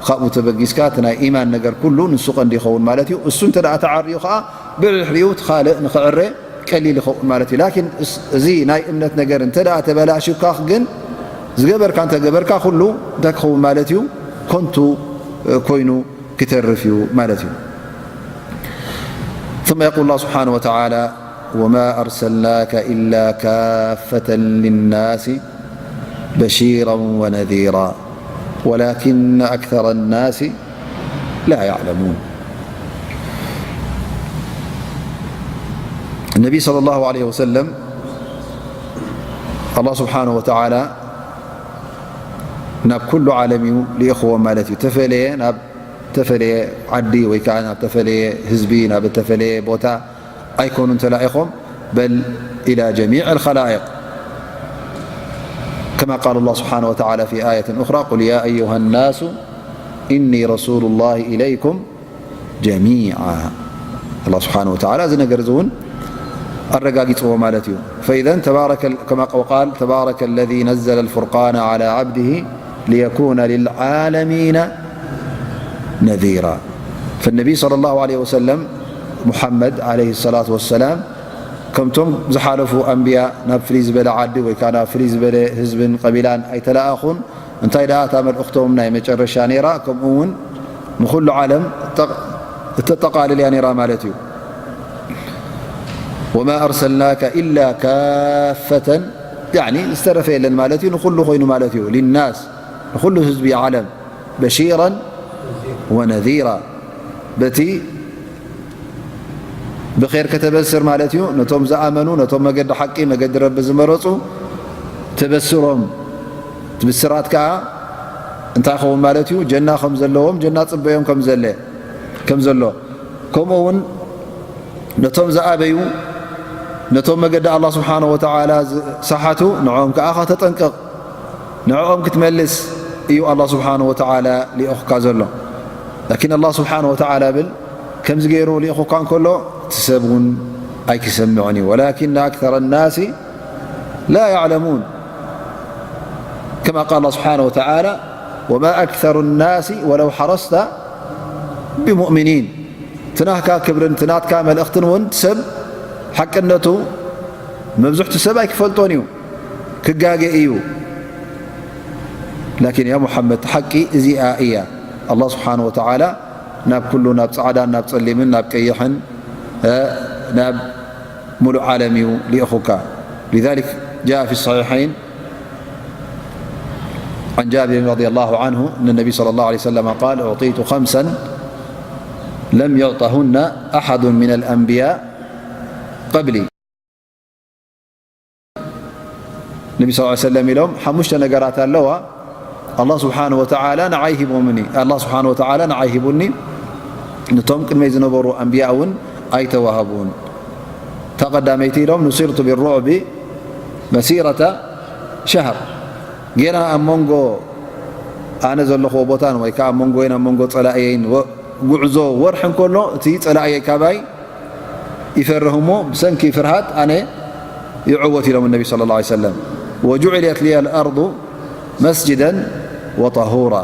ካብኡ ተበጊስካ፣ እቲ ናይ ኢማን ነገር ኩሉ ንሱ ቀንዲ ይኸውን ማለት እዩ። እሱ እንተ ደኣ ተዓርዩ ከዓ፣ ብድሕሪኡ እቲ ካልእ ንኽዕረ ቀሊል ይኸውን ማለት እዩ። ላኪን እስ-፣ እዚ ናይ እምነት ነገር እንተ ደኣ ተበላሽካ ግን፣ ዝገበርካ እንተ ገበርካ፣ ኩሉ እንታይ ክኸውን ማለት እዩ? ኮንቱ፣ እ፣ ኮይኑ ክተርፍ እዩ ማለት እዩ። ثم يقول الله سبحانه وتعالى: وما أرسلناك إلا كافة للناس بشيرا ونذيرا ولكن أكثر الناس لا يعلمون. النبي صلى الله عليه وسلم، الله سبحانه وتعالى ናብ ኩሉ ዓለም እዩ ልኢኽዎም ማለት እዩ። ተፈለየ፣ ናብ ተፈለየ ዓዲ ወይ ከዓ ናብ ተፈለየ ህዝቢ፣ ናብ ተፈለየ ቦታ ኣይኮኑን ተላኢኾም፣ بل إلى جميع الخلائق. كما قال الله سبحانه وتعالى في آية أخرى: قل يا أيها الناس إني رسول الله إليكم جميعا. الله سبحانه وتعالى እዚ ነገር እዚ እውን ኣረጋጊፅዎ ማለት እዩ። فإذا تبارك ال-، كما وقال: تبارك الذي نزل الفرقان على عبده ليكون للعالمين نذيرا. فالنبي صلى الله عليه وسلم، محمد عليه الصلاة والسلام، ከምቶም ዝሓለፉ ኣንብያ ናብ ፍልይ ዝበለ ዓዲ ወይ ከዓ ናብ ፍልይ ዝበለ ህዝብን ቀቢላን ኣይተለኣኹን። እንታይ ደኣ እታ መልእኽቶም ናይ መጨረሻ ነይራ፣ ከምኡ እውን ንኹሉ ዓለም እተ-፣ እተጠቓልል እያ ነይራ ማለት እዩ። وما أرسلناك إلا كافة، ያዕኒ ዝተረፈ የለን ማለት እዩ፣ ንኹሉ ኮይኑ ማለት እዩ። للناس، ንኹሉ ህዝቢ ዓለም፣ بشيرا ونذيرا، በቲ ብኼር ከተበስር ማለት እዩ። ነቶም ዝኣመኑ፣ ነቶም መገዲ ሓቂ፣ መገዲ ረቢ ዝመረጹ፣ ተበስሮም፣ እቲ ብስራት ከኣ እንታይ ይኸውን ማለት እዩ? ጀና ከም ዘለዎም፣ ጀና ጽበዮም ከም ዘለ፣ ከም ዘሎ፣ ከምኡ እውን ነቶም ዝኣበዩ፣ ነቶም መገዲ ኣላህ ስብሓነሁ ወተዓላ ዝሰሓቱ፣ ንዕኦም ከኣ ከተጠንቅቕ፣ ንዕኦም ክትመልስ እዩ ኣላህ ስብሓነሁ ወተዓላ ልኢኹካ ዘሎ። ላኪን ኣላህ ስብሓነሁ ወተዓላ ብል፣ ከምዚ ገይሩ ልኢኹካ እንከሎ፣ እቲ ሰብ እውን ኣይክሰምዕን እዩ። ወላኪን ኣክተረ ናሲ ላ ያዕለሙን። ከማ ቃል ኣላህ ስብሓነሁ ወተዓላ፣ ወማ ኣክተሩ ናሲ ወለው ሓረስተ ብሙእሚኒን። እቲ ናትካ ክብርን እቲ ናትካ መልእኽትን እውን ሰብ ሓቅነቱ መብዝሕቱ ሰብ ኣይክፈልጦን እዩ፣ ክጋገ እዩ። ላኪን ያ ሙሓመድ፣ ሓቂ እዚኣ እያ። ኣላህ ስብሓነሁ ወተዓላ ናብ ኩሉ፣ ናብ ጻዕዳን ናብ ጸሊምን ናብ ቀይሕን፣ እ፣ ናብ ሙሉእ ዓለም እዩ ልኢኹካ። لذلك جاء في الصحيحين عن جابر رضي الله عنه أن النبي صلى الله عليه وسلم قال: أعطيت خمسا لم يعطهن أحد من الأنبياء قبلي. ነቢ ስ ሰለም ኢሎም፣ ሓሙሽተ ነገራት ኣለዋ፣ ኣላህ ስብሓነሁ ወተዓላ ንዓይ ሂቦምኒ፣ ኣላህ ስብሓነሁ ወተዓላ ንዓይ ሂቡኒ፣ ነቶም ቅድመይ ዝነበሩ ኣንብያ እውን ኣይተዋህቡን። እታ ቀዳመይቲ ኢሎም፣ ኑሲርቱ ብሩዕቢ መሲረተ ሸህር። ጌና ኣብ መንጎ ኣነ ዘለኽዎ ቦታን ወይ ከዓ ኣብ መንጎይን ኣብ መንጎ ጸላእየይን ወ-፣ ጉዕዞ ወርሒ እንከሎ፣ እቲ ጸላእየይ ካባይ ይፈርህ እሞ፣ ብሰንኪ ፍርሃት ኣነ ይዕወት ኢሎም ነቢ ሰለላሁ ዐለይሂ ወሰለም። ወጁዕለት ሊየ ልኣርዱ መስጅደን ወጠሁራ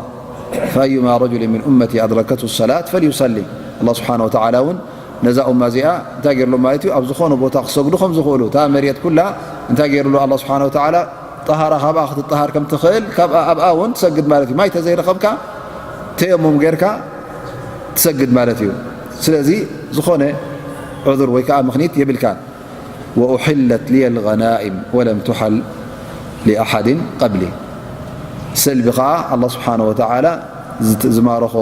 ፈአዩማ ረጁልን ምን ኡመቲ ኣድረከቱ ሰላት ፈልዩሰሊ። ኣላህ ስብሓነሁ ወተዓላ እውን ነዛ ኡማ እዚኣ እንታይ ገይርሎም ማለት እዩ? ኣብ ዝኾነ ቦታ ክሰግዱ ከም ዝኽእሉ፣ እታ መሬት ኩላ እንታይ ገይርሉ? ኣላህ ስብሓነሁ ወተዓላ ጠሃራ ካብኣ ክትጠሃር ከም ትኽእል፣ ካብኣ ኣብኣ እውን ትሰግድ ማለት እዩ። ማይ ተዘይረኸብካ ተየሙም ጌርካ ትሰግድ ማለት እዩ። ስለዚ ዝኾነ ዑذር ወይ ከዓ ምኽኒት የብልካን። ወኡሒለት ሊየ ልገናኢም ወለም ቱሓል ሊኣሓድን ቀብሊ። ሰልቢ ከዓ ኣላህ ስብሓነሁ ወተዓላ ዝማረኾ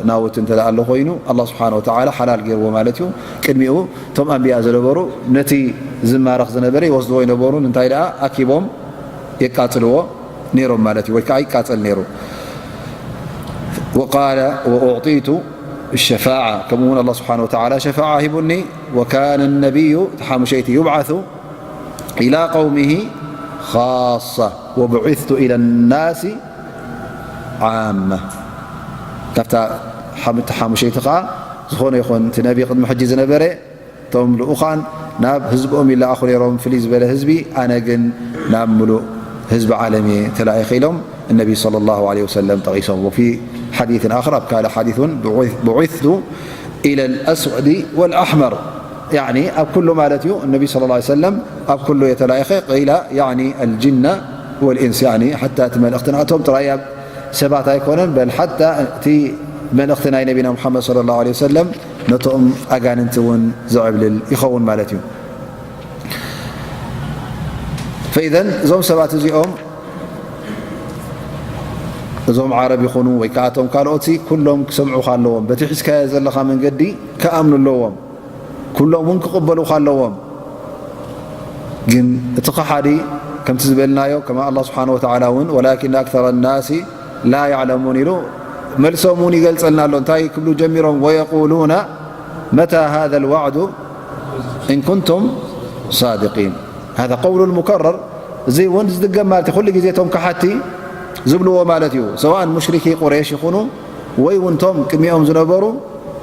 ናውቲ እንተ ኣሎ ኮይኑ ኣላ ስብሓን ወተዓላ ሓላል ገይርዎ ማለት እዩ። ቅድሚኡ እቶም ኣንብያ ዝነበሩ ነቲ ዝማረኽ ዝነበረ ይወስድዎ ይነበሩን እንታይ ደኣ ኣኪቦም የቃጽልዎ ነይሮም ማለት እዩ፣ ወይ ከዓ ይቃጸል ነይሩ። ወቃለ ወኡዕጢቱ ሸፋዓ፣ ከምኡ እውን ኣላ ስብሓን ወተዓላ ሸፋዓ ሂቡኒ። ወካነ ነቢዩ ተሓሙሸይቲ ዩብዓቱ ኢላ ቀውሚሂ ኻሳ ወቡዒስቱ ኢለ ናሲ ዓማ። ካብታ ሓሙሸይቲ ከዓ ዝኾነ ይኹን እቲ ነቢ ቅድሚ ሕጂ ዝነበረ እቶም ልኡኻን ናብ ህዝቦም ይለኣኹ ነይሮም፣ ፍልይ ዝበለ ህዝቢ፣ ኣነ ግን ናብ ምሉእ ህዝቢ ዓለም እየ ተላኢኸ ኢሎም እነቢ ሰለላሁ ዐለይሂ ወሰለም ጠቒሶም። ወፊ ሓዲትን ኣኽር፣ ኣብ ካልእ ሓዲት እውን ብዒስቱ ኢለ ልኣስወዲ ወልኣሕመር ያኒ ኣብ ኩሉ ማለት እዩ። እነቢ ስለ ላ ሰለም ኣብ ኩሉ የተላኢኸ ቂላ ያኒ ኣልጅና ወልኢንስ ያኒ ሓታ እቲ መልእኽቲ ናቶም ጥራይ ኣብ ሰባት ኣይኮነን፣ በል ሓታ እቲ መልእኽቲ ናይ ነቢና ሙሓመድ ስለ ላሁ ለ ወሰለም ነቶም ኣጋንንቲ እውን ዘዕብልል ይኸውን ማለት እዩ። ፈኢዘን እዞም ሰባት እዚኦም እዞም ዓረብ ይኹኑ ወይ ከዓ እቶም ካልኦት ኩሎም ክሰምዑኻ ኣለዎም። በቲ ሒዝካዮ ዘለኻ መንገዲ ክኣምኑ ኣለዎም። ኩሎም እውን ክቕበሉኻ ኣለዎም። ግን እቲ ከሓዲ ከምቲ ዝበልናዮ ከማ ኣላ ስብሓን ወተዓላ እውን ወላኪን ኣክተረ ናሲ ላ ያዕለሙን ኢሉ መልሶም እውን ይገልጸልና ኣሎ። እንታይ ክብሉ ጀሚሮም? ወየቁሉና መታ ሃذ ልዋዕዱ ኢን ኩንቱም ሳድቂን። ሃذ ቀውሉ ልሙከረር። እዚ እውን ዝድገም ማለት እዩ። ኩሉ ግዜ እቶም ከሓቲ ዝብልዎ ማለት እዩ። ሰዋእን ሙሽሪኪ ቁሬሽ ይኹኑ ወይ እውን እቶም ቅድሚኦም ዝነበሩ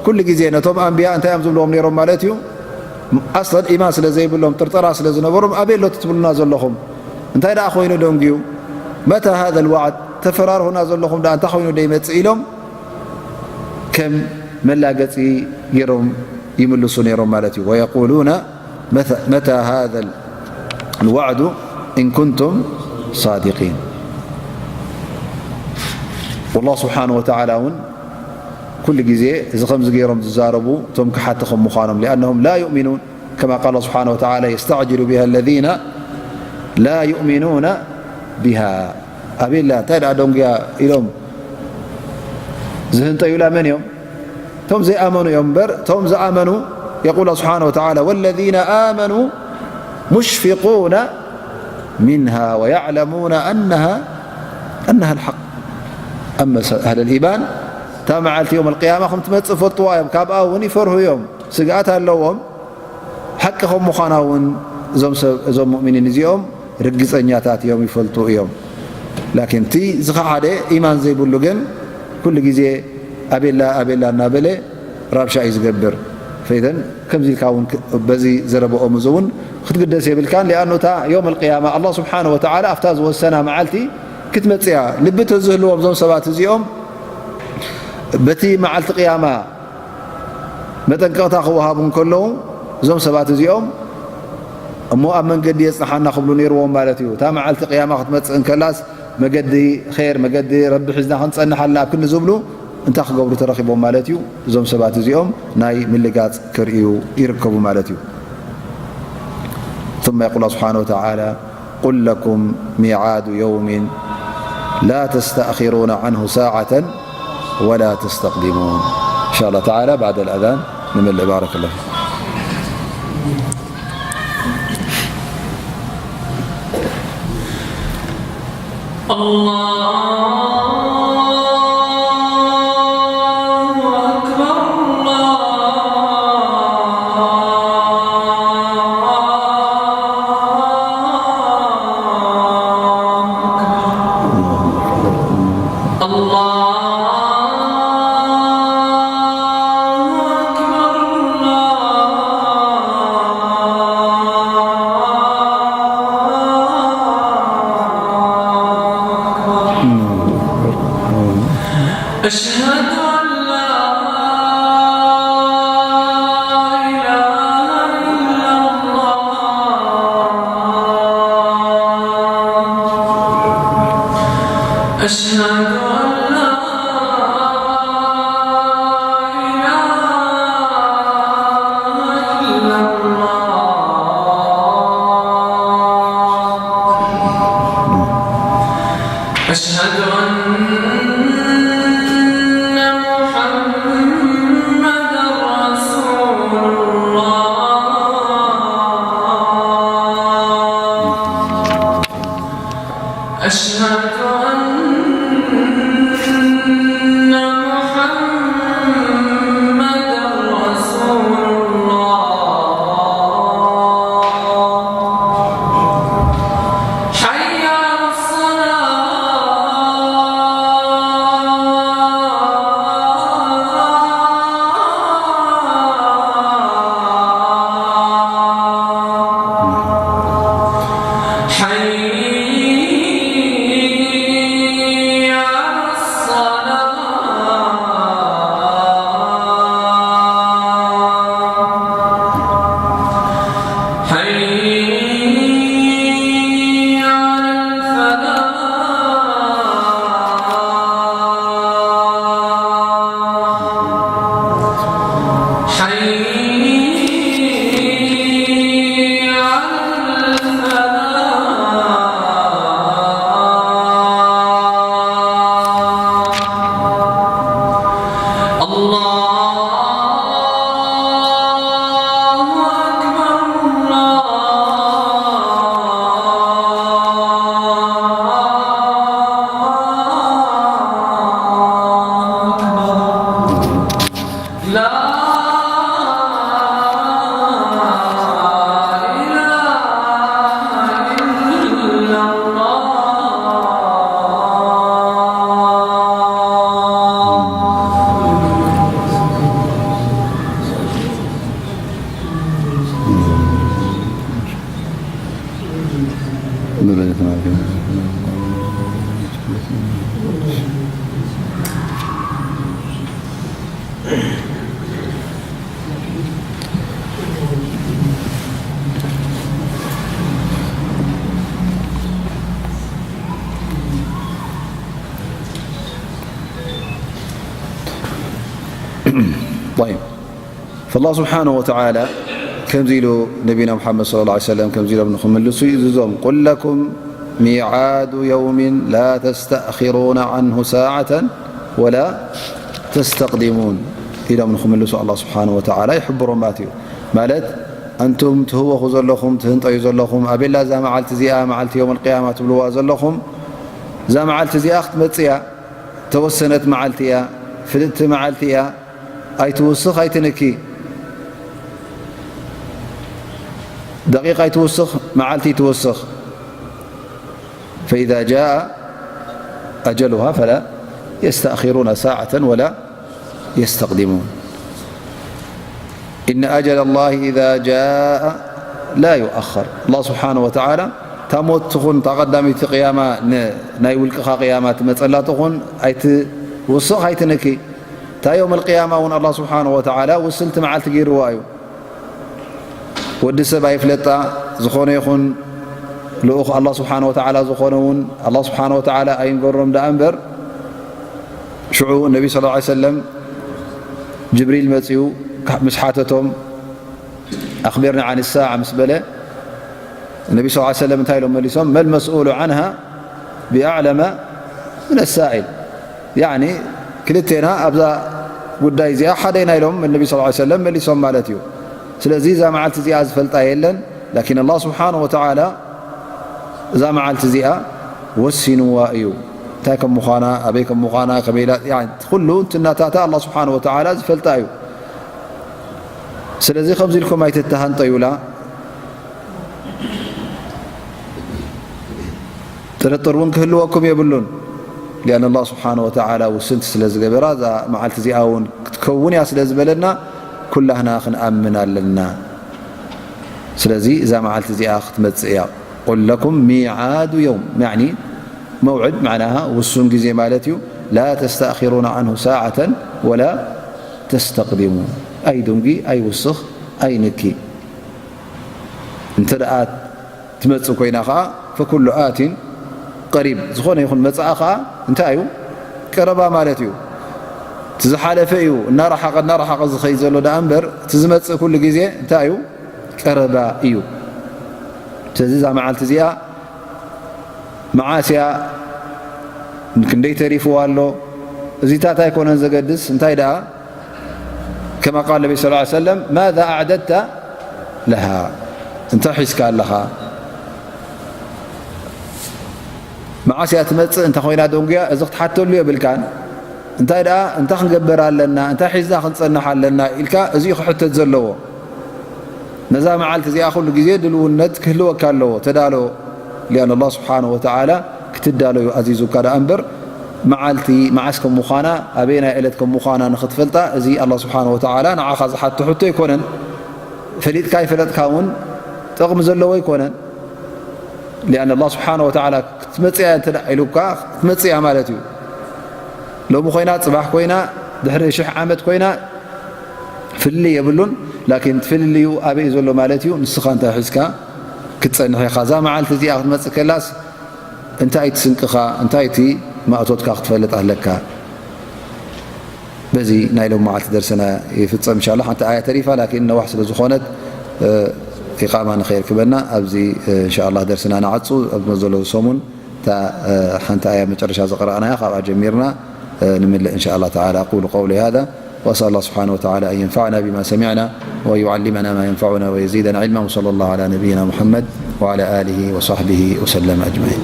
ኩሉ ግዜ ነቶም ኣንብያ እንታይ እዮም ዝብልዎም ነይሮም ማለት እዩ? ኣስለን ኢማን ስለ ዘይብሎም ጥርጠራ ስለ ዝነበሮም ኣበይ ኣሎ እቲ ትብሉና ዘለኹም? እንታይ ደኣ ኮይኑ ደንጉዩ? መታ ሃذ ልዋዕድ? ተፈራርሁና ዘለኹም ደኣ እንታይ ኮይኑ ደይመጽእ ኢሎም ከም መላገጺ ገይሮም ይምልሱ ነይሮም ማለት እዩ። ወየቁሉና መታ ሃذ ልዋዕዱ ኢን ኩንቱም ሳድቂን። ወላሁ ስብሓን ወተዓላ እውን ኩሉ ግዜ እዚ ከምዚ ገይሮም ዝዛረቡ እቶም ክሓቲ ከም ምዃኖም ሊኣነሁም ላ ዩእሚኑን ከማ ቃል ስብሓን ወተዓላ የስተዕጅሉ ብሃ ለዚነ ላ ዩእሚኑነ ብሃ። ኣቤላ እንታይ ደኣ ደንጉያ ኢሎም ዝህንጠዩላ መን እዮም? እቶም ዘይኣመኑ እዮም እምበር እቶም ዝኣመኑ የቁል ስብሓን ወተዓላ ወለዚነ ኣመኑ ሙሽፊቁነ ሚንሃ ወያዕለሙነ ኣነሃ ኣነሃ ልሓቅ። ኣመ ኣህለ ልኢማን እታ መዓልቲ ዮም ኣልቅያማ ከም ትመፅእ ፈልጥዋ እዮም። ካብኣ እውን ይፈርሁ እዮም፣ ስግኣት ኣለዎም። ሓቂ ከም ምዃና እውን እዞም ሰብ እዞም ሙእሚኒን እዚኦም ርግፀኛታት እዮም፣ ይፈልጡ እዮም። ላኪን እቲ ዝኸሓደ ኢማን ዘይብሉ ግን ኩሉ ግዜ ኣቤላ ኣቤላ እናበለ ራብሻ እዩ ዝገብር። ፈይዘን ከምዚ ኢልካ እውን በዚ ዘረበኦም እዚ እውን ክትግደስ የብልካን። ሊኣኑ እታ ዮም ኣልቅያማ ኣላ ስብሓን ወተዓላ ኣብታ ዝወሰና መዓልቲ ክትመፅያ ልቢ ተዝህልዎም እዞም ሰባት እዚኦም በቲ መዓልቲ ቅያማ መጠንቀቕታ ክወሃቡ እንከለዉ እዞም ሰባት እዚኦም እሞ ኣብ መንገዲ የፅንሓና ክብሉ ነይርዎም ማለት እዩ። እታ መዓልቲ ቅያማ ክትመፅእ እንከላስ መገዲ ር መገዲ ረቢ ሒዝና ክንፀንሕ ኣለና ኣብ ክንዲ ዝብሉ እንታይ ክገብሩ ተረኪቦም ማለት እዩ? እዞም ሰባት እዚኦም ናይ ምልጋፅ ክርእዩ ይርከቡ ማለት እዩ። ثم يقول سبحانه وتعالى قل لكم ميعاد يوم لا تستأخرون عنه ساعة ولا تستقدمون. إن شاء الله تعالى بعد الأذان نمل. بارك الله فيك. الله أكبر، الله أكبر، الله أكبر، الله أكبر. أشهد أن لا إله إلا الله. أشهد أن لا إله إلا الله. أشهد أن طيب. فالله سبحانه وتعالى ከምዚ ኢሉ ነቢና ሙሓመድ صلى الله عليه وسلم ከምዚ ኢሎም ንኽምልሱ ይእዝዞም። قل لكم ميعاد يوم لا تستأخرون عنه ساعة ولا تستقدمون ኢሎም ንኽምልሱ ኣላህ ስብሓነ ወተዓላ ይሕብሮም ማለት እዩ። ማለት ኣንቱም ትህወኹ ዘለኹም፣ ትህንጠዩ ዘለኹም፣ ኣቤላ እዛ መዓልቲ እዚኣ መዓልቲ የውመል ቅያማ ትብልዋ ዘለኹም፣ እዛ መዓልቲ እዚኣ ክትመጽእ እያ። ተወሰነት መዓልቲ እያ፣ ፍልጥቲ መዓልቲ እያ። ኣይትውስኽ ኣይትንኪ፣ ደቂቕ ኣይትውስኽ፣ መዓልቲ ኣይትውስኽ። فإذا جاء أجلها فلا يستأخرون ساعة ولا يستقدمون. إن أجل الله إذا جاء لا يؤخر. ኣላህ ስብሓነ ወተዓላ እታ ሞት ትኹን እታ ቀዳመይቲ ቅያማ ን-፣ ናይ ውልቅኻ ቅያማ ትመጸላ ትኹን ኣይትውስኽ ኣይትንኪ። እታ የውመል ቅያማ እውን ኣላህ ስብሓነ ወተዓላ ውስንቲ መዓልቲ ገይርዋ እዩ። ወዲ ሰብ ኣይፍለጣ፣ ዝኾነ ይኹን ልኡኽ ኣላህ ስብሓነ ወተዓላ ዝኾነ እውን ኣላህ ስብሓነ ወተዓላ ኣይንገሮም ደኣ እምበር፣ ሽዑ ነቢ ሰለላሁ ዐለይሂ ወሰለም ጅብሪል መጺኡ ምስ ሓተቶም፣ ኣኽቢርኒ ዓን ሳዓ ምስ በለ፣ ነቢ ሰለላሁ ዐለይሂ ወሰለም እንታይ ኢሎም መሊሶም? መል መስኡሉ ዓንሃ ብኣዕለመ ምን ሳኢል። ያዕኒ ክልቴና ኣብዛ ጉዳይ እዚኣ ሓደ ኢና ኢሎም ነቢ ሰለላሁ ዐለይሂ ወሰለም መሊሶም ማለት እዩ። ስለዚ እዛ መዓልቲ እዚኣ ዝፈልጣ የለን። ላኪን ኣላህ ስብሓነ ወተዓላ እዛ መዓልቲ እዚኣ ወሲንዋ እዩ። እንታይ ከም ምዃና፣ ኣበይ ከም ምዃና፣ ከመይ ኢላ፣ ያኒ ኩሉ እንትናታታ ኣላህ ስብሓነ ወተዓላ ዝፈልጣ እዩ። ስለዚ ከምዚ ኢልኩም ኣይትተሃንጠዩላ። ጥርጥር እውን ክህልወኩም የብሉን። ሊኣን ኣላህ ስብሓነ ወተዓላ ውስንቲ ስለ ዝገበራ፣ እዛ መዓልቲ እዚኣ እውን ክትከውን እያ ስለ ዝበለና፣ ኩላህና ክንኣምን ኣለና። ስለዚ እዛ መዓልቲ እዚኣ ክትመጽእ እያ። ቁል ለኩም ሚዓዱ የውም፣ ያዕኒ መውዕድ፣ መዕናሃ ውሱን ግዜ ማለት እዩ። ላ ተስተእኺሩና ዓንሁ ሳዓተን ወላ ተስተቅዲሙን። ኣይድንጉ፣ ኣይውስኽ፣ ኣይንኪ። እንተ ደኣ ትመጽእ ኮይና ኸኣ፣ ፈኩሉ ኣቲን ቀሪብ፣ ዝኾነ ይኹን መጻኢ ኸኣ እንታይ እዩ? ቀረባ ማለት እዩ። እቲ ዝሓለፈ እዩ እናረሓቐ፣ እናረሓቐ ዝኸይድ ዘሎ ደኣ እምበር፣ እቲ ዝመጽእ ኩሉ ግዜ እንታይ እዩ? ቀረባ እዩ። ስለዚ እዛ መዓልቲ እዚኣ መዓስ እያ? ክንደይ ተሪፍዋ ኣሎ? እዚታት ኣይኮነን ዘገድስ። እንታይ ደኣ? ከማ ቃል ነቢ ሰለላሁ ዐለይሂ ወሰለም፣ ማዛ ኣዕደድተ ለሃ? እንታይ ሒዝካ ኣለኻ? መዓስ እያ ትመጽእ እንተ ኾይና ደንጉያ፣ እዚ ክትሓተሉ የብልካን። እንታይ ደኣ፣ እንታይ ክንገብር ኣለና? እንታይ ሒዝና ክንጸንሕ ኣለና? ኢልካ፣ እዚ እዩ ክሕተት ዘለዎ። ነዛ መዓልቲ እዚኣ ኩሉ ግዜ ድልውነት ክህልወካ ኣለዎ። ተዳሎ። ሊኣን ኣላህ ስብሓነሁ ወተዓላ ክትዳሎ እዩ ኣዚዙካ ደኣ እምበር፣ መዓልቲ መዓስ ከም ምዃና፣ ኣበየናይ ዕለት ከም ምዃና ንኽትፈልጣ፣ እዚ ኣላህ ስብሓነሁ ወተዓላ ንዓኻ ዝሓቶ ሕቶ ኣይኮነን። ፈሊጥካ ኣይፈለጥካ እውን ጥቕሚ ዘለዎ ኣይኮነን። ሊኣን ኣላህ ስብሓነሁ ወተዓላ ክትመጽእ እያ እንተ ደኣ ኢሉካ፣ ክትመጽእ እያ ማለት እዩ። ሎሚ ኮይና፣ ጽባሕ ኮይና፣ ድሕሪ ሽሕ ዓመት ኮይና፣ ፍልልይ የብሉን። ላኪን እቲ ፍልልዩ ኣበይ እዩ ዘሎ ማለት እዩ? ንስኻ እንታይ ሒዝካ ክትጸንሕ ኢኻ? እዛ መዓልቲ እዚኣ ክትመጽእ ከላስ፣ እንታይ እቲ ስንቅኻ፣ እንታይ እቲ ማእቶትካ ክትፈልጥ ኣለካ። በዚ ናይ ሎም መዓልቲ ደርሰና ይፍጸም። እንሻላ ሓንቲ ኣያ ተሪፋ፣ ላኪን ነዋሕ ስለ ዝኾነት፣ እ፣ ኢቃማ ንኸየርክበና፣ ኣብዚ፣ እ፣ እንሻላ ደርሰና ንዓጹ። ኣብ ዘሎ ሰሙን እታ፣ እ፣ ሓንቲ ኣያ መጨረሻ ዝቐረእናያ፣ ካብኣ ጀሚርና፣ እ፣ ንምልእ እንሻላ ተዓላ። أقول قولي هذا وأسأل الله سبحانه وتعالى أن ينفعنا بما سمعنا وأن يعلمنا ما ينفعنا ويزيدنا علما، وصلى الله على نبينا محمد وعلى آله وصحبه وسلم أجمعين.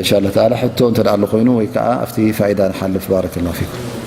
إن شاء الله تعالى ሕቶ እንተ ደኣ ኣሎ ኮይኑ ወይ ከዓ ኣብቲ ፋይዳ ንሓልፍ። بارك الله فيكم.